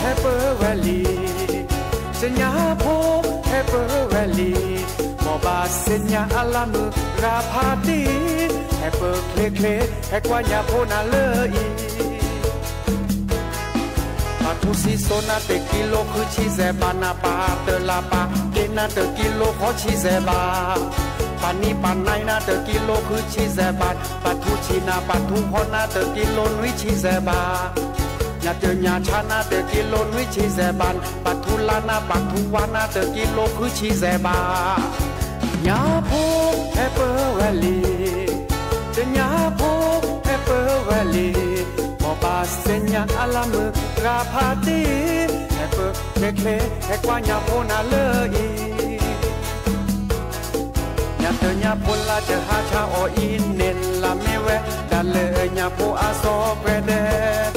ဟဲပၢဝဲလံ, စညါဖိ ဟဲပၢဝဲလံ, မ်ဘၣ်စညါအလၣ်မုၣ်ရၤဖးတံၢ်, ဟဲပၢချ့ချ့ ဟဲကွၢ်ညါဖိနၤလၢအံၤ ပာ်ထူစံစိနၤတကံလိဃုဆံစဲးဘး, နပာ်တလးပာ်က့နၤတကံလိဃီဆံစဲးဘး, ပာ်နံၣ်ပာ်နါနၤတကံလိဃုဆံစဲးဘး, ပာ်ထူဆံနၤပာ်ထူဃီနၤတကံလိနွံဆံစဲးဘး, ညၣ်တၢၢ်ညၣ်ဆါနၤတကံလိနွံဆံစဲးဘး, ပာ်ထူလါနၤပာ်ထူဝါနၤတကံလိဃုဆံစဲးဘး, ညါဖိ ဟဲပၢဝဲလံ, တညါဖိ ဟဲပ ဟဲပၢၢ်ဝဲလံ, မ်ဘၣ်သ့ၣ်ညါအလၢမုၢ်ရၤဖးတံၢ်, ဟဲပၢၢ်ချ့ချ့ ဟဲကွၢ်ညၣ်ဖိနၤလၢအံၤ. ညၣ်တၢၢ်ညၣ်ဖိလၢတဟါဆါအီၤအံၤန့ၣ် လၢမ့ၢ်ဝဲဒၣ်လၢညၣ်ဖိအစီၤပှဲၤဒဲး,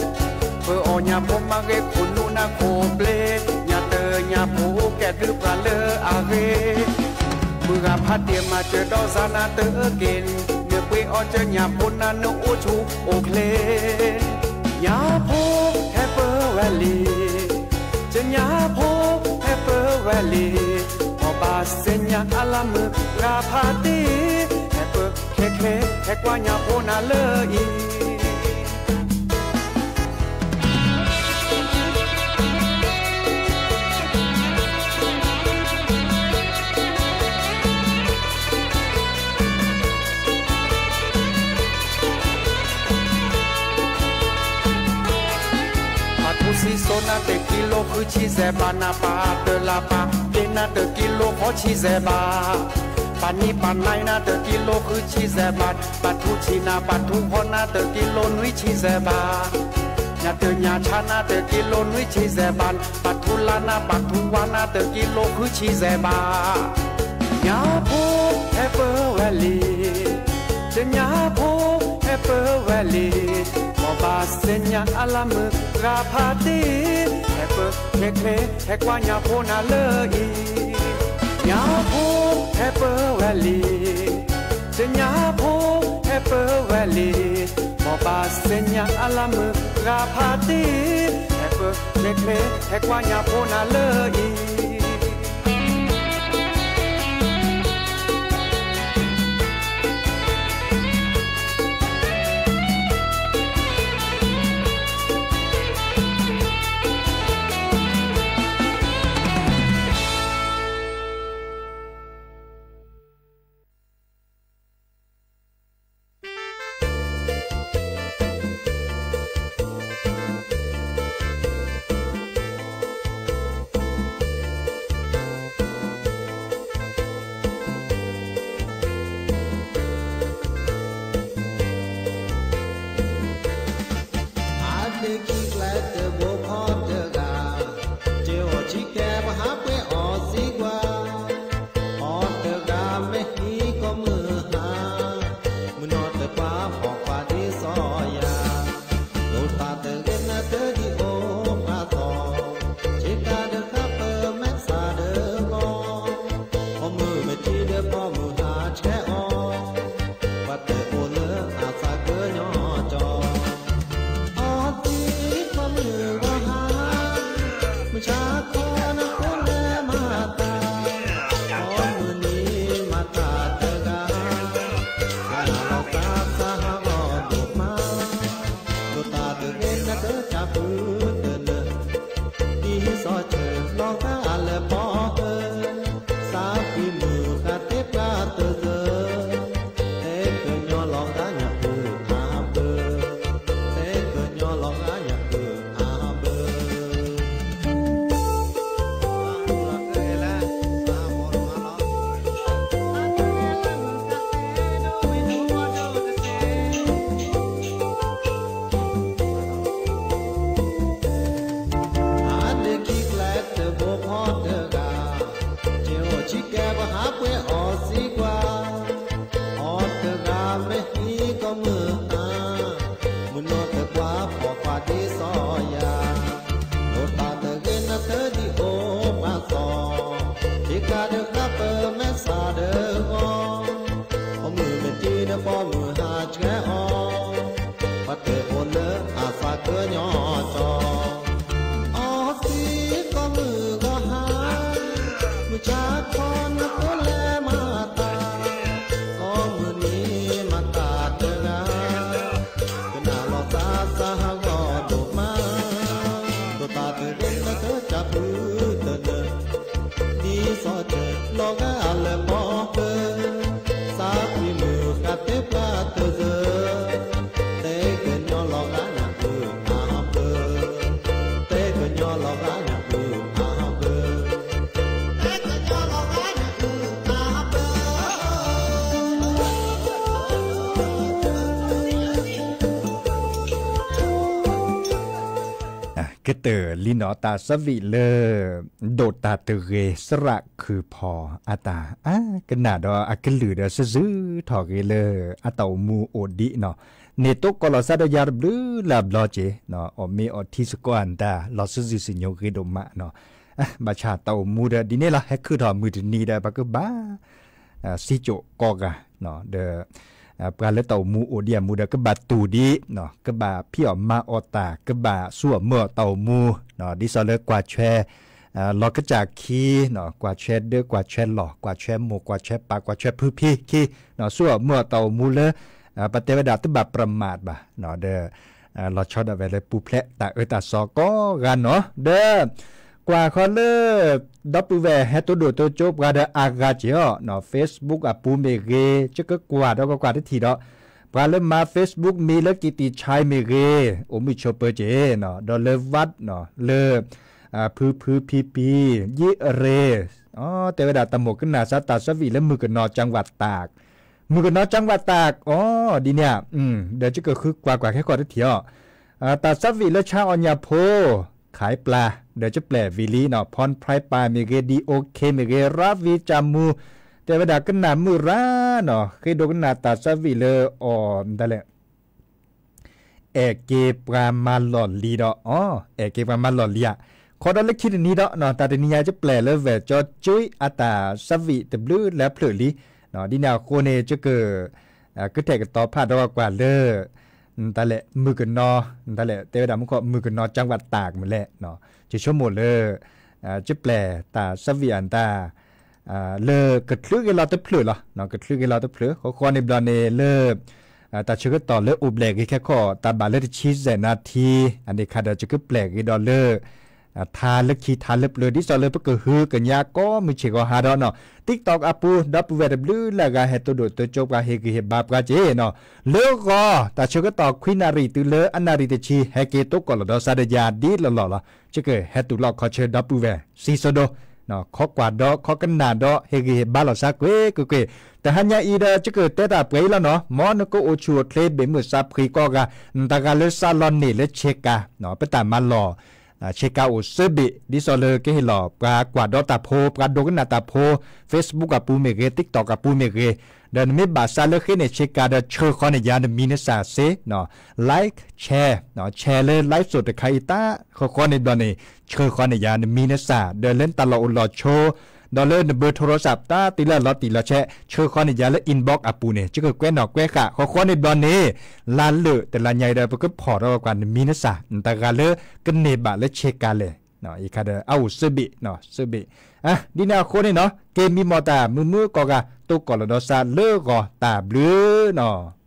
ပၢအီၤညၣ်ဖိမၤဂ့ၤခိၣ်နူာ်နၤခိၣ်ဘျ့, ညၣ်တၢၢ်ညၣ်ဖိကဲဒုးပှၤလၢအဂ့ၤ, မုၢ်ဂၤဖးတံၢ်မၤစၢၤဒီးစါနၤတက့ၢ်, နပှ့ၤအီၤကၢညၣ်ဖိနၤနအိၣ်ဆူၣ်အိၣ်ချ့, ညၣ်ဖိဟဲပၢၢ်ဝဲလံ, ကၢညၣ်ဖိဟဲပၢၢ်ဝဲလံ, မ်ဘၣ်သ့ၣ်ညါအလၢမုၢ်ရၤဖးတံၢ်, ဟဲပၢၢ်ချ့ချ့ ဟဲကွၢ်ညၣ်ဖိနၤလၢအံၤ. ပာ်ထူစံစိနၤတကံလိဃုဆံစဲးဘး, နပာ်တၢၢ်လၢပာ်က့နၤတကံလိဃီဆံစဲးဘး, ပာ်နံၣ်ပာ်နါနၤတကံလိဃုဆံစဲးဘး, ပာ်ထူဆံနၤ ပာ်ထူဃီနၤတကံလိနွံဆံစဲးဘး, ညၣ်တၢၢ်ညၣ်ဆါနၤတကံလိနွံဆံစဲးဘး, ပာ်ထူလါနၤ ပာ်ထူဝါနၤတကံလိဃုဆံစဲးဘး, ညၣ်ဖိဟဲပၢၢ်ဝဲလံ, ကၢညၣ်ဖိဟဲပၢၢ်ဝဲလံ, မ်ဘၣ်သ့ၣ်ညါအလၢမုၢ်ရၤဖးတံၢ်, ဟဲပၢၢ်ချ့ချ့ ဟဲကွၢ်ညၣ်ဖိနၤလၢအံၤ. ညၣ်ဖိဟဲပၢၢ်ဝဲလံ, ကၢညၣ်ဖိဟဲပၢၢ်ဝဲလံ, မ်ဘၣ်သ့ၣ်ညါအလၢမုၢ်ရၤဖးတံၢ်, ဟဲပၢၢ်ချ့ချ့ ဟဲကွၢ်ညၣ်ဖိနၤလၢအံၤ. အါတက့ၢ်ကျဲတဘိဖီတဂၤ, က့ၤအိၣ်ဆံကဲပဟးပှ့ၤအီၤစံကွၢ်, အီၤတဂၤမ့ၢ်ဟံးကိးမုၢ်ဟါ, မုၢ်နီၢ်တပှၢ်ဖီၣ်ကွၢ်ဒ်စီၤယၤ, လိၣ်သးတဂ့ၤနတဒ်အိၣ်ဖျါသီ, ဆ့ကၤဒၢးဃါပၢမဲာ်သၣ်ဒၢးလီၤ, ဖီမုၢ်မ့ၢ်ထံဒီးဖီမုၢ်ဟးဆှဲးအီၤ, ပှၤတအိၣ်လၢအသးကညီၤကီၤ, အီၤတံၤဖီမုၢ် ကတၢၢ်လံနီၤ တၢ်ဆၢဝံၣ်လၢ ဒိၣ်တၢ်တဂ့ၤ စရၣ်ခုၣ်ဖီၣ်အတၢ် အါ ကနၣ်ဒီးအကလုၢ်ဒီး စၢ်စုထီၣ်ဂ့ၤလၢအတၢ်အိၣ်မူအိၣ်ဒံးနီၤ, န့ၣ်တိကိးလီၤစၢ်ဒီးယၤတဘျုးလၢ်ဘျီက့ၤနီၤ, အီၣ်မ့ၤအီထံစ့ၢ်ကီးအတၢ် လီၤစၢ်စုစံၣ်ညီၣ်ဂ့ၤဒိၣ်မးနီၤ, အါ ဘၣ်ဆၣ်တၢ်အိၣ်မူဒီး ဒ်န့ၣ်လီၤ ဟဲခုၣ်ထီၣ်မုၢ်တနံၤဒီး ပကဘၣ် စံကၠိၣ်ကိးဂၤ ဒီး ပှၤလၢတၢ်အိၣ်မူအိၣ်ဒံးအမူဒီး ကဘၣ်တူၢ်ဒံး, ကဘၣ်ဖံးအီၣ်မၤအီၣ်တၢ်, ကဘၣ်ဆူၣ်အီၣ်မၤအီၣ်တၢ်အိၣ်မူ, ဒ်သိးလၢကွၢ်ထွဲ လီၤကစၢ်ခံ, ကွၢ်ထွဲဒၢ ကွၢ်ထွဲလီၢ် ကွၢ်ထွဲမိၢ် ကွၢ်ထွဲပၢ် ကွၢ်ထွဲဖုဖံခံ, ဆူၣ်အီၣ်မၤအီၣ်တၢ်အိၣ်မူလၢ ပတဲဝဲဒၣ်တဘၣ်ပြးမးဘၣ်, ဒီး လီၤဆီဒၣ်ဝဲလၢပူၤဖျဲးတၢ်အၢတၢ်သီကိးဂၤနီၤ, ဒီး ကွၢ်ဃီလၢ ဒီပုၢ်ဝဲၢ်ဟဲတိၢ်ဒိၣ်တိၢ်ကၠိပှၤဒီးအါဂၤက့ၤအီၤ, Facebook အပူၤမ့ၢ်ဂ့ၤ, ကကကွၢ်ဒီးကကွၢ်တထံၣ်ဒီး, ပှၤလၢမၤ Facebook မံၤလၢကံၣ်တံၣ်ဆဲးမ့ၢ်ဂ့ၤ, အိၣ်မုာ်ဆိးပၢၤက့ၤနီၤ, ဒီးလၢ ဝၣ် လၢ ဖုဖုဖံဖံ ယံအရ့, တဲဝဲဒၣ်တၢ်မိၣ်ကနၣ်စၢ်တၢ်ဆၢဝံၣ်လၢမုၢ်ကနီၤ ကၠၣ်ဝးတၢ် မုၢ်ကနီၤ ကၠၣ်ဝးတၢ် အီၤ ဒ်န့ၣ်ဧါ, ဒီးကကဃုကွၢ်ကွၢ်ခဲကီးတထံၣ်အီၤ, တၢ်ဆၢဝံၣ်လၢဆါအီၣ်ညၣ်ဖိ ခးပျၢ် ဒီးကပျဲၢ်ဝံၤလံနီၤ, ဖီၣ်ဖရၢၣ်ပၢ်မ့ၢ်ဂ့ၤ, ဒံၣ်အိၣ်ခ့မ့ၢ်ဂ့ၤ, ရၤဝံၤကၠၣ်မူ, တဲဝဲဒၣ်ကနၣ်မုၢ်ရၤနီၤ, ဃ့ဒိကနၣ်တၢ်ဆၢဝံၣ်လၢအီၤ ဒ်လဲၣ် အဲၣ်က့ၤပှၤမၤလီၢ်လံၤဒီး အီၤ အဲၣ်က့ၤပှၤမၤလီၢ်လံၤဧါ, ခီဒီးလၢခံတနံၤဒီး တၢ်တနံၤညါ ကပျဲၢ်လၢဝဲၢ်ကၠီကၠူအတၢ်ဆၢဝံၣ်တဘျုးလၢအဖျၢၣ်လံ, ဒ်န့ၣ်အဃိန့ၣ် ကက ကထဲးကတီၤဖးဒီးကွၢ်လၢ တၢ်လဲၣ် မုၢ်ကနီၤ တၢ်လဲၣ် တဲဝဲဒၣ်မူခိၣ် မုၢ်ကနီၤ ကၠၣ်ဝးတၢ်ကမုၢ်လဲၣ်, ယဆိကမိၣ်လၢ ကပျဲၢ်တၢ်ဆၢဝံၣ်အတၢ် လၢကချုးက့ၤလီၤတဖျၢၣ်လီၤ, ကချုးက့ၤလီၤတဖျၢၣ် ဃီဃီန့ၣ်ဘျီန့ၣ်လၢ တၢ်ဆၢကတီၢ်လၢအိၣ်ဘျဲၣ်ဂ့ၤခဲခီ တၢ်ဘၣ်လၢတဆံစဲးနါထံ အန့ၣ်ခါဒီး ယကပျဲၢ်ဂ့ၤဒီးလၢ ထါလၢခံထါလၢပျၢၤ ဒ်သိးလၢပကဟုကညးကိးမုၢ်ဆ့ၣ်ဂီၤဟါဒီးနီၤ, TikTok အပူၤ ဒီပုၢ်ဝဲၢ်တဘျုးလၢအဂၤဟဲတိၢ်ဒိၣ်တိၢ်ကၠိပှၤ ဟ့ၣ်ဂံၢ်ဟ့ၣ်ဘါပှၤက့ၤနီၤ, လၢဂီၤ တၢ်ဆၢကတီၢ်ခွံနၣ်ရံၣ်တုၤလၢအနၣ်ရံၣ်တဆံ ဟဲက့ၤတိကိးလီၤဒီးစးဒီးယၤဒ်လီၢ်လီၢ်လီၤ, ယကဟဲတူၢ်လိာ်ခီဆၢဒီပုၢ်ဝဲၢ် စံးစိဒိ နီၤ, ခီကွၢ်ဒီး ခီကနၣ်ဒီး ဟ့ၣ်ဂံၢ်ဟ့ၣ်ဘါလိာ်သးကွ့ၢ်ကွ့ၢ်ကွ့ၢ်, တဟါညါအံၤဒီး ယကတဲတၢ်ပှဲၤအံၤလီၤနီၤ, မ်နကအိၣ်ဆူၣ်အိၣ်ချ့ဘ့ၣ်မုၢ်သးဖှံကိးဂၤ, တဂၤလၢစးလီၤန့ၢ်လၢဆ့ကၤ, ပတၢ်မၤလီၢ် ဆ့ကၤအိၣ်သၢဘ့ၣ် ဒ်သိးလၢကဟ့ၣ်လီၤ ပှၤကွၢ်ဒီးတၢ်ဖိ, ပှၤဒိကနၣ်တၢ်ဖိ, Facebook အပူၤမ့ၢ်ဂ့ၤ, TikTok အပူၤမ့ၢ်ဂ့ၤ, ဒီးနမ့ၢ်ဘၣ်စးလၢဃ့န့ၢ်ဆ့ကၤဒီး ဆှၢဃီန့ၢ်ယၤနမံၤနစၢ်စ့, like share, share လၢ live စိးတခါအံၤတၢ်ဃီဃီန့ၣ်ဘျီန့ၣ် ဆှၢဃီန့ၢ်ယၤနမံၤနစၢ်, ဒီးလၢနတၢ်လီၢ်အိၣ်လီၢ်ဆိ ဒီးလၢနဘၢထိရိစၣ် တၢ်တုၤလၢအလီၤတံၢ်လီၤဆဲး ဆှၢဃီန့ၢ်ယၤလၢ inbox အပူၤန့ၣ် ယကကွဲးနီၣ်ကွဲးဃာ် ဃီဃီန့ၣ်ဘျီန့ၣ် လါလၢာ်တလါညါအံၤဒီး ပကဖီၣ်ထီၣ်ကွၢ်နမံၤနစၢ်, တဂၤလၢကန့ၢ်ဘၣ်လၢဆ့ကၤလဲၣ်, အံၤခါဒီး အအိၣ်သၢဘ့ၣ်, သၢဘ့ၣ်, ဒ်န့ၣ်အဃိန့ၣ်နီၤ က့ၤမံမီၢ်တၢ် မုာ်မုာ်ကိးဂၤ တိကိးလီၤဒီးစးလၢဂီၤတၢ်ဘျုးနီၤ.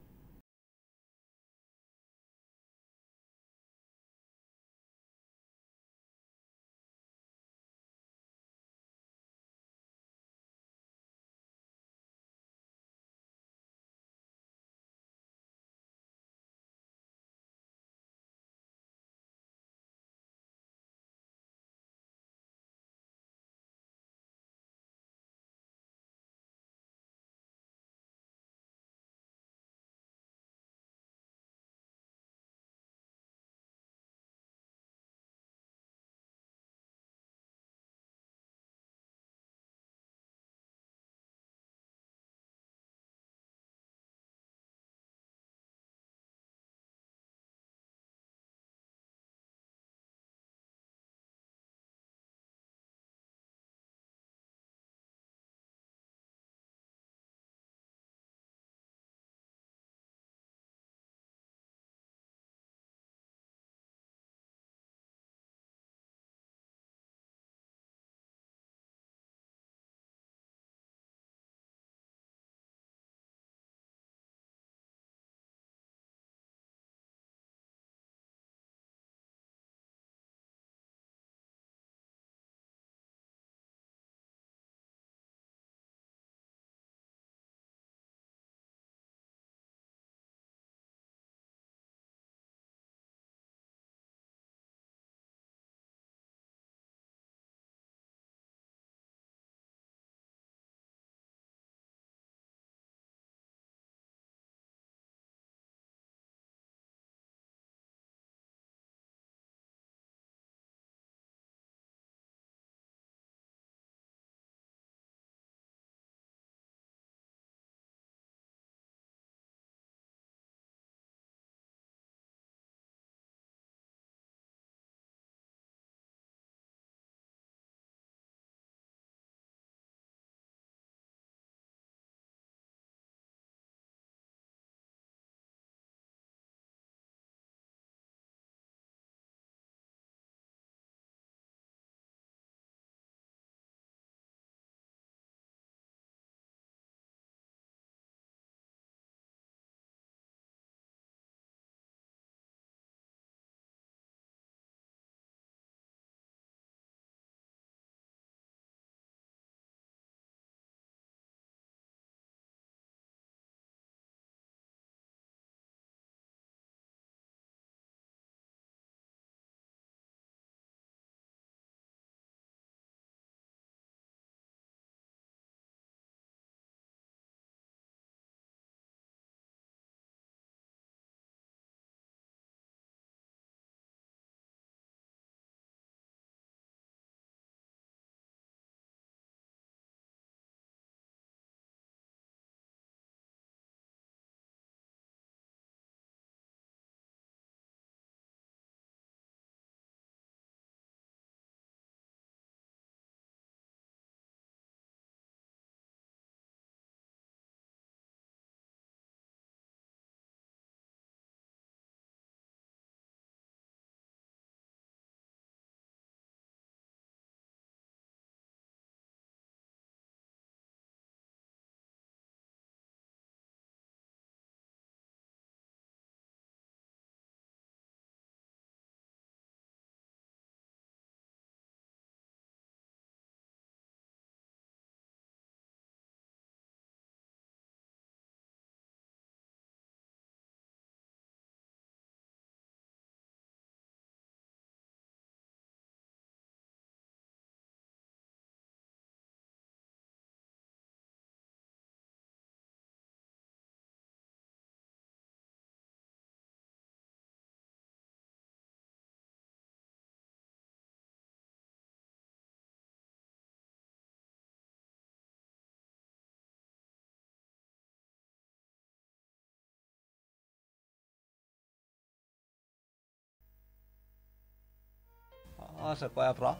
စကွဲပြီ,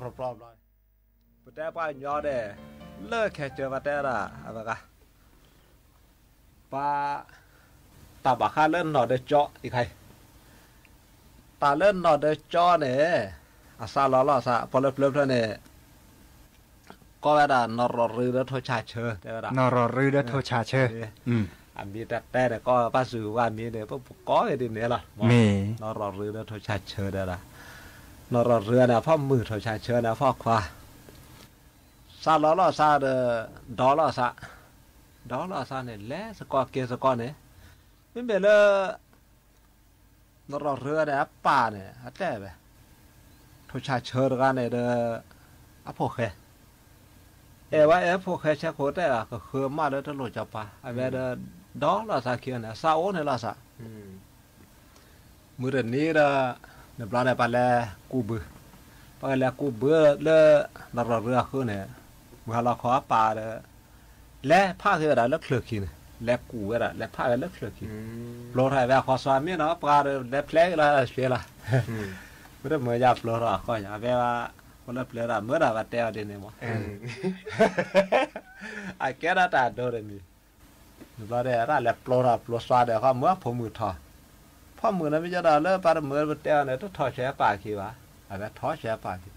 ပြီပြီဘျီ, ပတဲပှၤကညီန့ၣ်, လၢခဲကၢပှၤတဲဒၣ်, အဝဲဂၤ, ပှၤ, တၢ်ဘၣ်ဃးလၢနီၢ်ဒၢကၠီအံၤခါအံၤ, တၢ်လၢနီၢ်ဒၢကၠီန့ၣ်, အစးလီၤလီၤစး ပီၣ်လၢပျၢၤဖျၢၣ်န့ၣ် ကိးဝဲဒၣ်နီၢ်ရီၢ်ရူဒီးထိၣ်ဆၣ်ဆၢ တဲဝဲဒၣ်, နီၢ်ရီၢ်ရူဒီးထိၣ်ဆၣ်ဆၢ, အမံၤတၢ်တဲန့ၣ် ကိးပၢ်စူၤဝဲမံၤန့ၣ် ပကိးဝဲဒ်န့ၣ်လီၤ, နီၢ်ရီၢ်ရူဒီးထိၣ်ဆၣ်ဆၢတဲဒၣ်, နီၢ်ရီၢ်ရူန့ၣ် အဖီမုၢ် ထိၣ်ဆၣ်ဆၢန့ၣ် အဖီခွါ, စးလီၤလီၤစးဒီး, ဒီးလီၤစး, ဒီးလီၤစးန့ၣ် လဲၤစ့ၢ်ကီးက့ၤစ့ၢ်ကီးန့ၣ်, မ့မ့ၢ်လၢ နီၢ်ရီၢ်ရူန့ၣ် အပၢ်န့ၣ် အတဲဝဲ, ထိၣ်ဆၣ်ဆၢတဂၤန့ၣ်ဒီး, အဖိၣ်ဃဲ, အဲၣ်ဝဲအဲၣ်ဖိၣ်ဃဲဆဲခိၣ်တဲဘၣ် ကဃၢၤမးလၢတလိၣ်စီၤပၤ အဝဲဒီး, ဒီးလီၤစးခံန့ၣ် စးအိၣ်န့ၣ်လီၤစး, မုၢ်တနံၤဒီး, န့ၣ်ဘျီန့ၣ် ပှၤလဲၤကူးဘု, ပှၤကလဲၤကူးဘုလၢ, နီၢ်ရီၢ်ရူအဃုန့ၣ်, မုၢ်ဟါလီၤခီအပၢ်ဒီး လဲၤဖးက့ၤဝဲဒၣ်လၢချၢၣ်ခံန့ၣ် လဲၤကူးဝဲဒၣ် လဲၤဖးဝဲလၢချၢၣ်ခံ, ပျိထီၣ်ဝဲအဃီ စီၤမ့ၢ်နီၤ ပှၤဒီးလဲၤဖျဲက့ၤလီၤဆှဲလီၤ, မ့တမ့ၢ်ယၤပျိထီၣ်အဃီ အဝဲ, ပှၤလၢပျၢၤဒၣ်မ့ၢ်ဒၣ်ပှၤတဲအီၤဒ်န့ၣ်မး, အကဲဒၣ်တၢ်ဒိတမံၤ, န့ၣ်ဘျီဒီး တၢ်လဲၤပျိထီၣ်ပျိစီၤဒီး ဃီမ့ၢ်အဖိမုၣ်ထီၣ်, ဖိမုၣ်န့ၣ်မ့ၢ်ကဒီးလၢပှၤတမုာ်ပတဲအီၤန့ၣ် တထီၣ်ဆှဲအပၢ်ခံဘၣ်, အဝဲထီၣ်ဆှဲအပၢ်ခံ,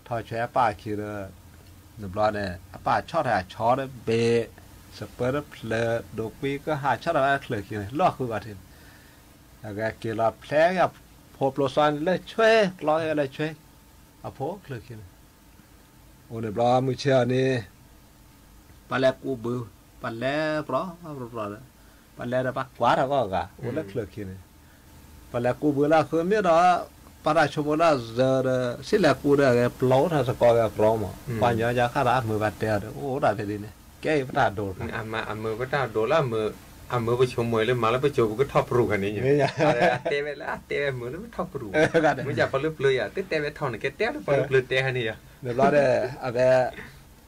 ထီၣ်ဆှဲအပၢ်ခံဒီး, န့ၣ်ဘျီန့ၣ် အပၢ်ဆီၣ်ထီၣ်အဆီတဘ့ၣ်, စပၢတဖျၢၣ် ဒိးကွံကဟၣ်ဆီၣ်ထီၣ်ဝဲချၢၣ်ခံန့ၣ် လီၢ်ဃုဂီၤထံးန့ၣ်, အဝဲက့ၤလီၤဖျဲက့ၤအဖိပျိစီၤန့ၣ်လၢဆွဲ ကျီက့ၤလၢဆွဲ, အဖိချၢၣ်ခံန့ၣ်, အိၣ်န့ၣ်ဘျီမုၢ်ဆ့ၣ်အီၤန့ၣ်, ပှၤလဲၤကူးဘု, ပှၤလဲၤပြီပြီပြီဒီး, ပှၤလဲၤဒီးပှၤကွၢ်ထီၣ်ကီၢ်ဂၤ အိၣ်လၢချၢၣ်ခံန့ၣ်, ပှၤလဲၤကူးဘုလၢအဃုမ့ၢ်ဒီး, ပှၤတၢ်ဆိကမိၣ်လၢအစၢၤဒီး စံၣ်လဲၤကူးဒီးအဂဲၤပျီထီၣ်စ့ၢ်ကီးဂဲၤပြီမး, ပှၤညီယါခါဒီးအမုာ်ဘၣ်တဲအီၤဒီး အိၣ်ဒၣ်ဖဲဒ်န့ၣ် ကဲအံၤပတၢ်ဒိၣ်, အမုာ်ပတၢ်ဒိၣ်လၢအမုာ်, အမုာ်ပဆိကမိၣ်လၢမၤလၢပစိၤပကထီၣ်ပရူၢ်ဂၤန့ၣ်, အတဲဝဲလၢအတဲဝဲမုာ်လၢပထီၣ်ပရူၢ်, မ့ၢ်ယၤပှၤလၢပျၢၤယၤ တတဲဝဲထီၣ်န့ၣ် ကဲတဲလၢပှၤလၢပျၢၤတဲဟဲန့ၣ်ယၤ, န့ၣ်ဘျီဒီး, အဝဲ,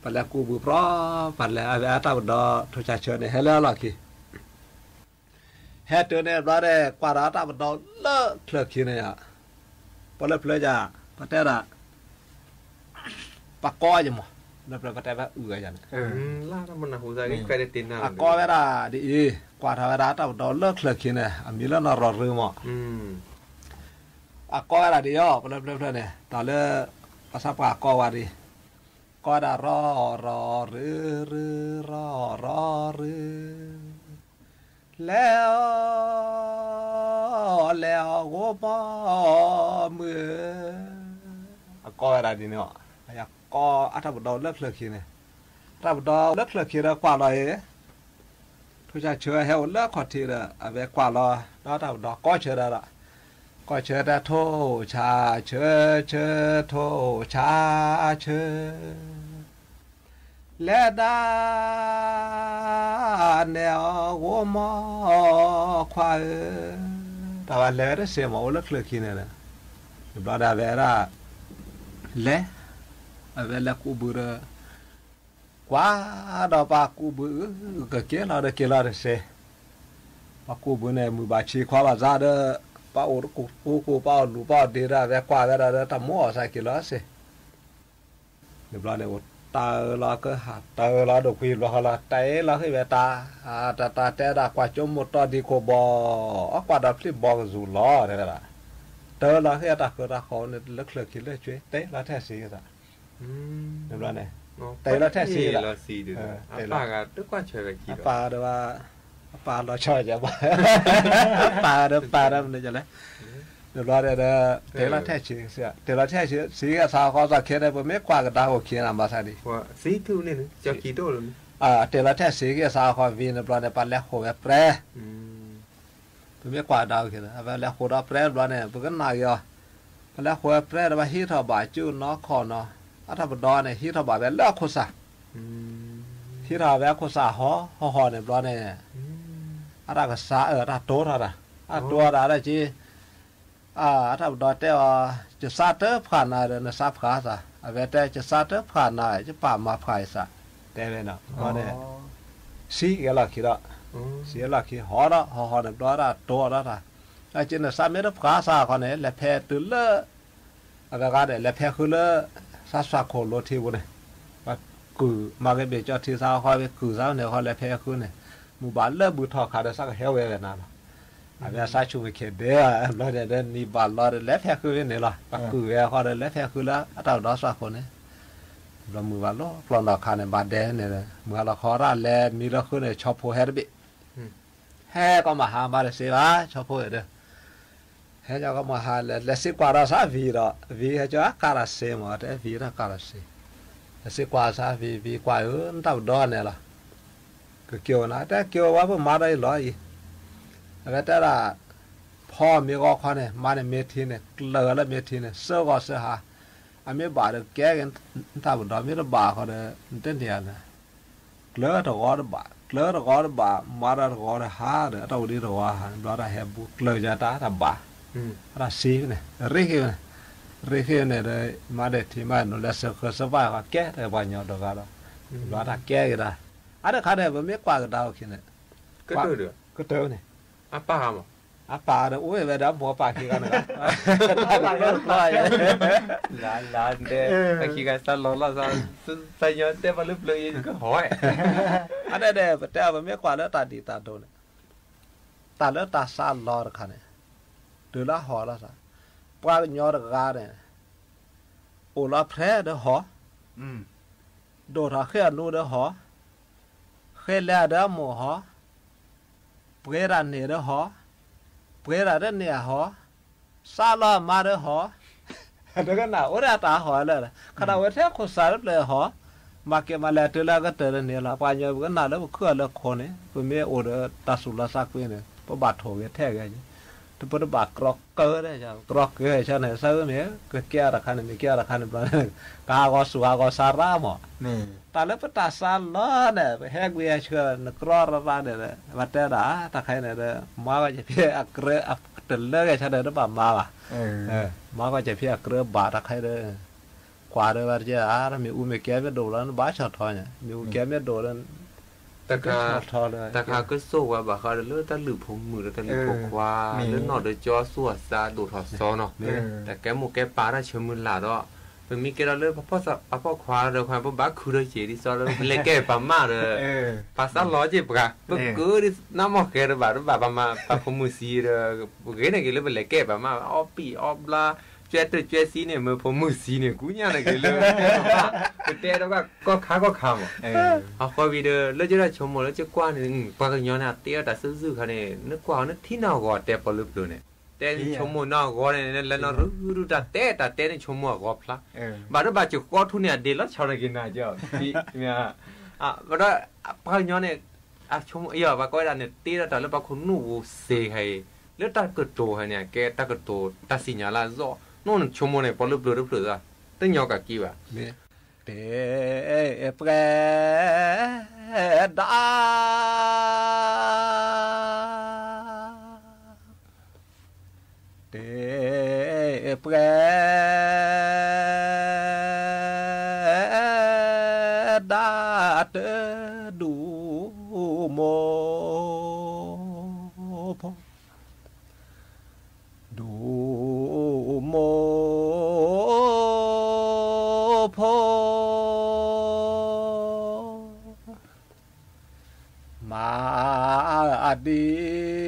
ပှၤလဲၤကူးဘုပြီ, ပှၤလဲၤအဝဲအတၢ်ပဒီ ထိၣ်ဆၣ်ဆၢန့ၣ် ဟဲလၢအလီၢ်ခံ ဟဲတုၤန့ၣ်ဘျီဒီး ကွၢ်ဒီးအတၢ်ပဒီလၢချၢၣ်ခံန့ၣ်ယါ, ပှၤလၢပျၢၤယၤ, ပတဲဒၣ်, ပှၤကိးယမး, လၢပျၢၤပတဲဘၣ်အုၣ်အယၤန့ၣ်, အကိးဝဲဒၣ်ဒ်အံၤ, ကွၢ်ထီၣ်ဝဲဒၣ်အတၢ်ပဒီလၢချၢၣ်ခံန့ၣ် အမံၤလၢနီၢ်ရီၢ်ရူမး, အကိးဝဲဒၣ်ဒ်အံၤ ပှၤလၢပျၢၤဖျၢၣ်န့ၣ် တၢ်လၢ, ပှၤစၢ်ပှၤကိးဝဲဒၣ်, ကိးဝဲဒၣ်ရီၢ်ရီၢ်ရူရူ ရီၢ်ရီၢ်ရူ, လဲၤအီၤ, လဲၤအီၤဂီၢ်မီၢ်မုၢ်ဧၢ, အကိးဝဲဒၣ်ဒ်န့ၣ်, အကိးအတၢ်ပဒီလၢချၢၣ်ခံန့ၣ်, အတၢ်ပဒီလၢချၢၣ်ခံဒီးကွၢ်လီၤအံၤ, ထိၣ်ဆၣ်ဆၢဟဲအိၣ်လၢခီၣ်ထံးဒီး အဝဲကွၢ်လီၤ, ဒီးတၢ်ပဒီကိးဆၢဒၣ်ဒီး, ကိးဆၢတၢ်ထိၣ်ဆၣ်ဆၢဆၢ ထိၣ်ဆၣ်ဆၢ လဲၤဒၣ်, နဲၣ်အီၤဂီၢ်မီၢ်ခွါဧၢ, တၢ်ဝဲလဲၤဝဲတစဲးမး အိၣ်လၢချၢၣ်ခံန့ၣ်ဒီး, တဘျီဒီးအဝဲဒၣ်, လဲၤ, အဝဲလဲၤကူးဘုဒီး, ကွၢ်ဒီးပှၤကူးဘုအုၣ်, ကက့ၤလီၤဒီးက့ၤလီၤတစဲး, ပှၤကူးဘုန့ၣ် မုၢ်ဘၣ်ဆံခွါဘၣ်စၢ်ဒီး, ပှၤအိၣ်တကူကူ ပှၤအိၣ်လူၤပှၤအိၣ်ဒ့ဒီး အဝဲကွၢ်ဝဲဒၣ်ဒီးတၢ်မိၣ်အီၣ်စၢ်က့ၤလီၤတစဲး န့ၣ်ဘျီန့ၣ် အိၣ်တၢ်အၢလီၤကဟၣ် တၢ်အၢလီၤဒိၣ်ကွံာ်ဘျီဃီလီၤ တၢ်အၢလီၤဃ့ၢ်ဝဲတၢ်, တၢ်တၢ်တဲဒၣ်ကွၢ်ကၠိမိၢ်တီဒံခိၣ်ဘီ, အကွၢ်ဒီးဖျံၣ်ဘီကစူၤလီၤ တဲဝဲဒၣ်, တၢ်အၢလီၤဃ့ၢ်တၢ်ဃၢတၢ်ဃီန့ၣ် လၢချၢၣ်ခံလၢဆွ့ တဲလီၤထဲၣ်ဆံးသး, န့ၣ်ဘျီန့ၣ်, တဲလီၤထဲၣ်ဆံးသး, အပၢ်ဒီး, အပၢ်လီၤဆီယဘၣ်, အပၢ်ဒီးပၢ်ဒီးမနုၤလဲၣ် န့ၣ်ဘျီဒီး, တဲလီၤထဲၣ်ဆံး, တဲလီၤထဲၣ်ဆံးက့ၤသးဃီသးခဲန့ၣ် ပမ့ၢ်ကွၢ်ကဒါအိၣ်ခံန့ၣ် မၤသးဒ်, တဲလီၤထဲၣ်ဆံးက့ၤသးဃီဝံၤန့ၣ်ဘျီန့ၣ် ပှၤလဲၤဃိးဝဲပြဲ, ပမ့ၢ်ကွၢ်ကဒါအိၣ်ခံန့ၣ် အဝဲလဲၤဃိးဒီးပြဲဘျီန့ၣ် ပကနၣ်က့ၤအီၤ, ပှၤလဲၤဃိးဝဲပြဲဒီး ပှၤဟံးထီၣ်ဘၣ်ကၠူၣ်နီၢ်ခီၣ်နီၤ, အတၢ်ပဒီန့ၣ် ဟံးထီၣ်ဘၣ်ဝဲလၢအခိၣ်စၢ် ဟံးထီၣ်ဝဲအခိၣ်စၢ်ဟီၣ်ဟီၣ်န့ၣ်ဘျီန့ၣ်, အတၢ်ကစၢ်အၢ အတၢ်တိထီၣ်တၢ်, အတိထီၣ်တၢ်ဒ်က့, အတၢ်ပဒီတဲအီၤ, ယစၢ်တဖှၣ်နၤဒီး နစၢ်ဖှၣ်သး, အဝဲတဲ ယစၢ်တဖှၣ်နၤ ယပၢ်မၤဖှၣ်ယသး, တဲဝဲန့ၣ်, ဘျီန့ၣ်, စံးက့ၤလီၢ်ခံဒီး, စံးက့ၤလီၢ်ခံဟီၣ်ဒီး ဟီၣ်ဟီၣ်န့ၣ်ဘျီဒၣ်တိထီၣ်တၢ်, အက့နစၢ်မ့ၢ်တဖှၣ်သးခီန့ၣ် လဲၤဖဲတုၤလၢ အဝဲဂၤဒီး လဲၤဖဲဃုလၢ သးစွၣ်ခိၣ်လိၤထံပူၤန့ၣ်, ပှၤကုၢ်မၤက့ၤဘ့ၣ်ကၠီထံသးဃီ ဝဲကုၢ်သးန့ၣ်ဃီ လဲၤဖဲဃုန့ၣ်, မုၢ်ဘၣ်လၢဘုၣ်ထီၣ်ခးဒီး သးကဟဲဝဲဝဲနၤလီၤ. အဝဲသးဆူၣ်က့ၤခဲဒဲး ဘျီန့ၣ်ဒီး နံၤဘၣ်လီၤဒီး လဲၤဖဲဃုန့ၣ်လီၤ. ပှၤကုၢ်ဝဲဃီဒီး လဲၤဖဲဃုလၢအတၢ်အိၣ်ဒီးသးခိၣ်န့ၣ်, ဘျီမုၢ်ဘၣ်လီၤ ကျီၢ်နီၢ်ခးန့ၣ် ဘၣ်ဒဲန့ၣ်, မုၢ်ဟါလီၤခီရၣ်လဲၤမံလၢဃုန့ၣ် ဆီဖိဟဲတဘ့ၣ် ဟဲကီမၤဟါ မါတစ့ဘၣ် ဆီဖိဒီး, ဟဲကီမၤဟါလဲၤ လဲၤစံးကွၢ်ဒီးသးဝံၤဒီး ဝံၤဟဲကီအကါတၢ်စ့မး တဲဝံၤတၢ်ကါတၢ်စ့, လဲၤစံးကွၢ်သးဝံၤ ဝံၤကွၢ်ဧၢ နတၢ်ပဒီန့ၣ်လီၤ. ကက့ၤအိၣ်နၤ တဲက့ၤအိၣ်ဝဲ ပမၤဒီးအံၤလီၤအံၤ, အဝဲတဲဒၣ် ဖီမ့ၢ်ဂီၤခီန့ၣ် မါန့ၣ်မ့ၢ်ထံန့ၣ် ကျၢၤလၢမ့ၢ်ထံန့ၣ် စၢဂီၤစၢဟါ, အမ့ၢ်ဘၣ်ဒီးကဲက့ၤ နတၢ်ပဒီ မ့ၢ်တဘၣ်ဃီဒီး နတန့ၢ်ဧါန့ၣ် ကျၢၤတဂီၤတဘၣ် ကျၢၤတဂီၤတဘၣ် မၤတၢ်တဂီၤတဟါဒီး အတၢ်အိၣ်ဒံးတဂီၤဟါ ဘျီတၢ်ဟဲဘူးကျၢၤယၤတၢ်တၢ်ဘၣ်, အတၢ်စံးန့ၣ် ရ့ဃ့န့ၣ်, ရ့ဃ့န့ၣ်ဒီး မါဒဲးထံမါဒဲးနိ လဲၤစၢဃၢၤစၢဘၣ်ဃီ ကဲတဂၤပှၤကညီတဂၤဒီး, ဘျီတၢ်ကဲက့ၤတၢ်, အါတခါဒီး ပမ့ၢ်ကွၢ်ကဒါအီၤခံန့ၣ်, ကတၢၢ်န့ၣ်, အပၢ်မး အပၢ်ဒီး အိၣ်ဝဲဒီး အမိၢ်အပၢ်ခံဂၤန့ၣ်, လၢလၢတဲ အခံဂၤစၢ်လီၤလီၤ သးညီတဲပှၤလၢပျၢၤအံၤကဟီၣ်, အန့ၣ်ဒီး ပတဲအီၤ ပမ့ၢ်ကွၢ်လၢတၢ်ဒ်တၢ်ဒိးန့ၣ်, တၢ်လၢတၢ်စၢ်လီၤတခါန့ၣ်, တုၤလၢဟီၣ်လီၤသး, ပှၤကညီတဂၤန့ၣ်, အိၣ်လီၤဖျဲၣ်ဒီးဟီၣ် ဒိၣ်ထီၣ်ဃ့အနူဒီးဟီၣ်, ဃ့လဲၤဒီးအမိၢ်ဟီၣ်, ပှ့ၤတၢ်န့ၢ်ဒီးဟီၣ်, ပှ့ၤတၢ်တန့ၢ်အဟီၣ်, စၢ်လီၤအမါဒီးဟီၣ်, တကနၣ်အိၣ်ဒၣ်တၢ်ဟီၣ်လၢ, ခးဒၣ်ဝဲထဲခိၣ်စးတဖျၢၣ်ဟီၣ်, မၤကဲမၤလဲၤတုၤလၢအကတၢၢ်တန့ၢ်လီၤ. ပှၤကညီပကနၣ်လၢပခုၣ်အီၤလၢခိၣ်န့ၣ် ပမ့ၢ်အိၣ်ဒီးတၢ်သူၣ်လီၤသးကွံန့ၣ် ပဘၣ်ထိၣ်ဂဲၤထဲဂဲၤ, တပတဘၣ်ကြီကၢဒၣ်, ကြီကၢဆၢန့ၣ် သးမ့ၢ် ကကဲအီၤတခါန့ၣ် မ့ၢ်ကဲအီၤတခါန့ၣ်ဘျီန့ၣ်, ကဟးဂီၤဆူၣ်ဟးဂီၤဆါရၢ်မး, တၢ်လၢပတၢ်စၢ်လီၤန့ၣ် ပဟဲကွံာ်ဟဲဆှၢနကြီရၢ်ရၢ်န့ၣ်, ပတဲဒၣ် တၢ်ခါအံၤန့ၣ်ဒီး မၤဂီၢ်ကဲဖဲအကြၢးတလၢဂဲၤဆၢန့ၣ် တဘၣ်မၤဘၣ်, မၤဂီၢ်ကဲဖဲအကြၢးဘၣ်တၢ်ခါအံၤဒီး, ကွၢ်ဒီးဝဲတကဲဧါ, မ့ၢ်အူမ့ၢ်ကဲမ့ၢ်ဒိၣ်လီၤ နဘၣ်ဆီၣ်ထီန့ၣ်, မ့ၢ်အူကဲမ့ၢ်ဒိၣ်လီၤ တခါကစိၢ်ဝဲဘၣ်ဃးဒီးလၢတၢ်လုၢ်ဖိမုၣ်ဒီးတၢ်လုၢ်ဖိခွါ, လၢနီၢ်ဒီးကၠီသူၣ်အသးဒိၣ်ထီၣ်စီနီၤ, တၢ်ကဲမိၢ်ကဲပၢ်တၢ်ဆၢမုၢ်လၢ်ဒီး, ပမ့ၢ်ကဲထီၣ်လၢပှၤဖီၣ်ခွါဒီး ပဘၣ်ခုဒီးက့ၤဒ်သိးဒီး ပလဲၤကဲပာ်မၢ်ဒီး, ပှၤစၢ်လီၤက့ၤပှၤ, ပကၢဒ်နၢ်မီၢ်ဃဲတဘၣ် တဘၣ်ပာ်မၢ်ပှၤဖိမုၣ်ဆံးဒီး, ပဂ့ၤန့ၣ်က့ၤလၢပလဲၤကဲပာ်မၢ် အီၣ်ပံၣ်အီၣ်ဘျါ, ကၠွဲတၢၢ်ကၠွဲစံန့ၣ် မ့ၢ်ဖိမုၣ်ဆံးန့ၣ် ကူညါန့ၣ်က့ၤလၢ ပတဲဒီးကီၢ်ခါကီၢ်ခါမး, အဃိဝံၤဒီး လၢကဒၣ်ဆိကမိၣ်လၢကကွၢ်န့ၣ် ပှၤကညီန့ၣ် အတဲအီၤတၢ်စုၣ်စုၣ်ခါန့ၣ် နကွၢ်အီၤနထံၣ်နီၢ်ဂီၤတဲပီၤလၢပျၢၤန့ၣ်, တဲဆိကမိၣ်နီၢ်ဂီၤန့ၣ် နလဲၤနီၢ်ရူဒူၣ်တၢ်တဲတၢ်တဲန့ၣ် ဆိကမိၣ်အဂီၤဖျါ, ဘၣ်ဒိဘၣ်စၢၤဃီထူန့ၣ် အဒ့လီၤဆီန့ၣ်က့ၤနၤကၠီ, ဘၣ်ဒီး ပှၤကညီန့ၣ် အဆိကမိၣ်အီၤ ပှၤကိးဝဲဒၣ်န့ၣ် တ့ထီၣ်တၢ်လၢပှၤခိၣ်နူာ်ဧိၤစ့ၢ်ကီးအံၤ, လၢတၢ်ကတိၤဟဲန့ၣ် အကဲတၢ်ကတိၤတၢ်စံၣ်ညီၣ်လၢအသီ, နအိၣ်နဆိကမိၣ်န့ၣ် ပီၤလၢပျၢၤတဖျၢၣ်သး, တညီကက့ၤဘၣ်, တ့ပှဲၤဒၣ် တ့ပှဲၤဒၣ်တၢ်ဒူၣ်မိၢ် ဒူၣ်မိၢ်ဖိ မၤဒ် ပအိၣ်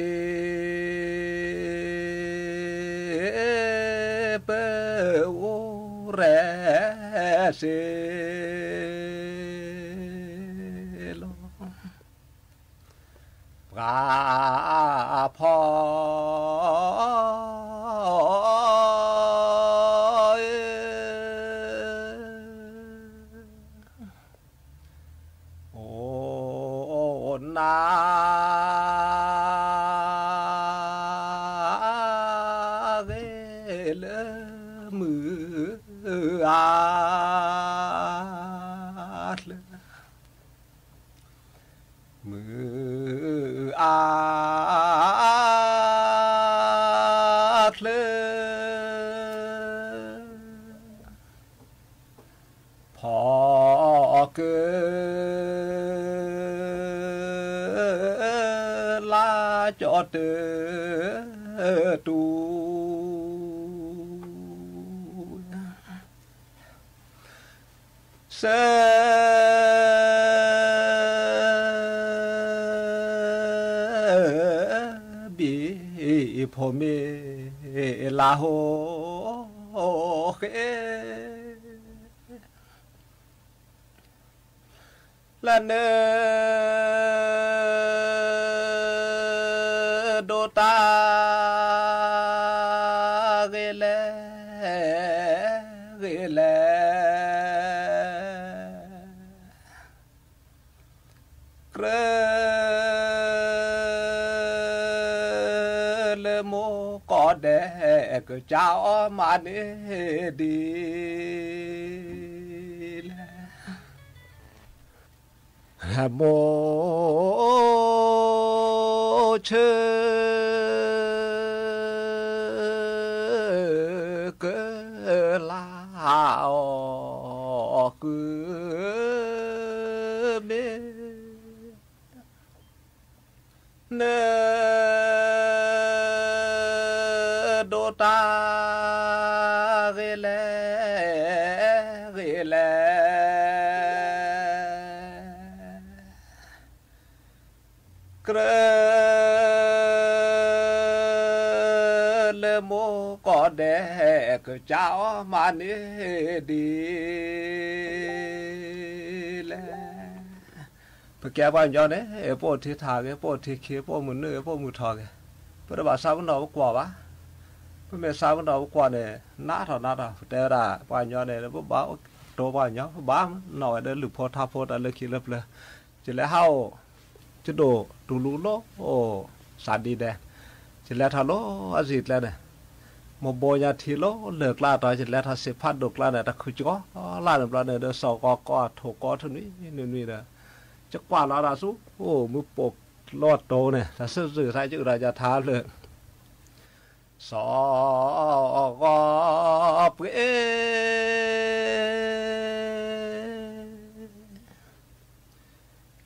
ရဲၣ်စ့လီၤ. ပှၤဖီ အိၣ်နၤ ဂ့ၤလၢမုၢ်အါချၢ မုၢ်အါချၢ ဖီကၢလါကၠီတၢတူၢ် စၢဘံၣ်ဖိမ့ၢ် လါဟိဃဲ လၢန ဒိၣ်တၢ်ဂ့ၤလဲၣ် ဂ့ၤလဲၣ် ကြၢးလၢမိၢ်ကီၢ်ဒဲး ကစၢ်အီၣ်မးန့ၣ်ဒ်လဲၣ်. မိၢ်ဆၢကလါအီၤဃုမ့ၢ် န ဒိၣ်တၢ်ဂ့ၤလဲၣ် ဂ့ၤလဲၣ် ကြၢးလၢမိၢ်ကီၢ်ဒဲး ကစၢ်အီၣ်မးန့ၣ်ဒ်လဲၣ်. ပကဲပှၤကညီန့ၣ် ပအိၣ်ထံထးဂ့ၤ ပအိၣ်ထံခံ ပအိၣ်မုာ်နုာ်ဂ့ၤ ပအိၣ်မုာ်ထီၣ်ဂ့ၤ ပတဘၣ်ဆါပနီၣ်ပကွီၢ်ဘၣ်. ပမ့ၢ်ဆါပနီၣ်ပကွီၢ်န့ၣ် နးထီၣ်နးထီၣ် ပတဲဝဲဒၣ် ပှၤကညီန့ၣ် ပဘၣ်တိပှၤကညီ ပဘၣ်နီၣ်ဝဲဒီးလုၢ်ဖိထါဖိတၢ်လၢခံလၢပျၢၤ ယလဲၤဟးအိၣ် ယဒိၣ်တူၢ်လူၤလီၤ စးဒံဒဲး ယလဲၤထီၣ်လီၤအစံာ်ကျဲန့ၣ် မိၢ်ဘိညါထံလီၤလၢာ်ကျါတီၤ ယလဲၤထီၣ်စံးဖးဒိၣ်ကျါန့ၣ် တၢ်ခုၣ်ကီလၢ်န့ၣ်ဘျီန့ၣ်ဒီး စီၤကီကီအထိၣ်ကီထနွံနွံနွံဒီး ယကွၢ်လီၤဒၣ်ဆူ အိၣ်မုၢ်ပိာ်လီၤတိၤန့ၣ် တၢ်စုၣ်စုၣ်သးယုၢ်ဒီးယထါဖျၢၣ် စီၤဂီၤပှ့ၤ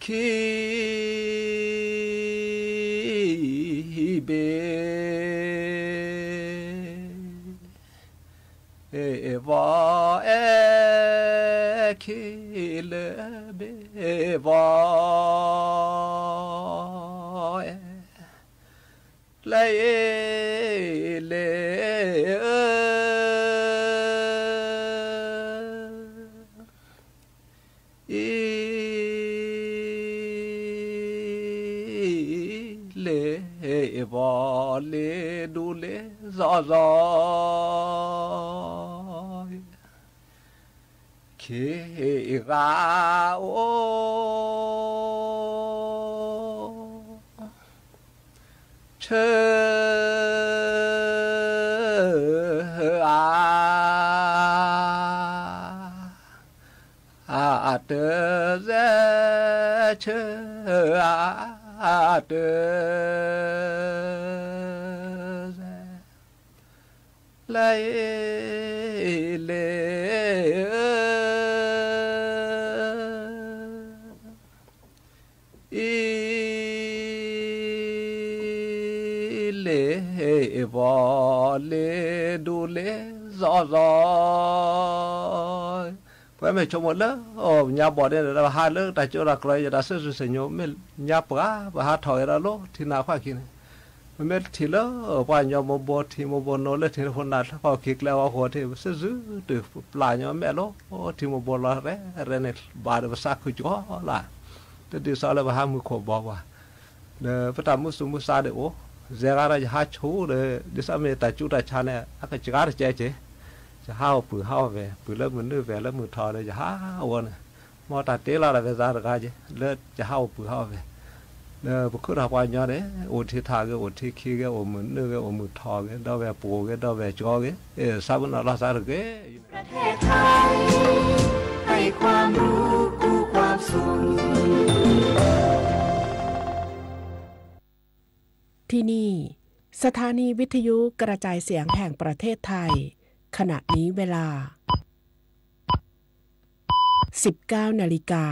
ခံဘ့ၣ် ဘ့ၣ်ဘီအဲၣ်ခံလၢဘ့ၣ်ဘီအဲၣ် လၢအ့ၣ်လ့ၣ်ဧၢ အ့ၣ်လ့ၣ်ဘီလ့ၣ်ဒူလ့ၣ်စီစီ ခ့ဂၤအိၣ် ဆၢအါ အတစဲး ဆၢအါတစဲး လၢအ့ၣ်လ့ၣ်ဧၢ အ့ၣ်လ့ၣ်ဘီလ့ၣ်ဒူလ့ၣ်စီစီ ပမ့ၢ်ဆိကမိၣ်လၢ ညါဘီၣ်ဒ်န့ၣ်ဒီး ပဟးလၢတၢ်ကၠိတၢ်ကျီ ယတၢ်စံၣ်စိၤဆ့ၣ်ညီ မ့ၢ်ညါပှၤ ပဟးထီၣ်က့ၤဒီးလီၤ ထံနါခွါခံန့ၣ် ပမ့ၢ်ထံၣ်လၢ ပှၤကညီမိၢ်ဘိထံမိၢ်ဘိနိ လၢထံဖိနၢ်လၢဖီၣ်ခံကျဲအဂီၢ်ဃိထံ စံၣ်စိၤတုၤပျၢ်ညီမဲာ်လီၤ ထံမိၢ်ဘိလီၤရဲၣ်ရဲၣ်န့ၣ် ဘၣ်ဒီးပသးခုကီလၢ် တဒ်သိးလၢပဟးမုၢ်ခိၣ်ဘီပှၤ ဒီးပတၢ်မုၢ်သူၣ်မုၢ်သးဒ်အိၣ် ယဲဂၤဒီးယဟးဆူၣ်ဒီး ဒ်သိးမ့ၢ်တၢ်ကူတၢ်ဆါန့ၣ် အကစှၤတကဲက့ၤ ယဟးအိၣ်ပုၢ်ဟးအိၣ်ဝဲၢ် ပုၢ်လၢမုၢ်နုာ်ဝဲၢ်လၢမုၢ်ထီၣ်ဒီး ယဟးအိၣ်န့ၣ် မ်တၢ်တ့လီၤဒၣ်ဝဲသးတဂၤက့ၤ လၢယဟးအိၣ်ပုၢ်ဟးအိၣ်ဝဲၢ် ဒီးပခုၣ်ထီၣ်ပှၤကညီန့ၣ် အိၣ်ထံထးဂ့ၤ အိၣ်ထံခံဂ့ၤ အိၣ်မုၢ်နုာ်ဂ့ၤ အိၣ်မုၢ်ထီၣ်ဂ့ၤ ဒီးဝဲၢ်ပှိၤဂ့ၤ ဒီးဝဲၢ်ကၠီဂ့ၤ ဆၢမုၢ်နီၢ်လီၤသးတဂ့ၤ ที่นี่ สถานีวิทยุกระจายเสียงแห่งประเทศไทย ขณะนี้เวลา สิบเก้านาฬิกา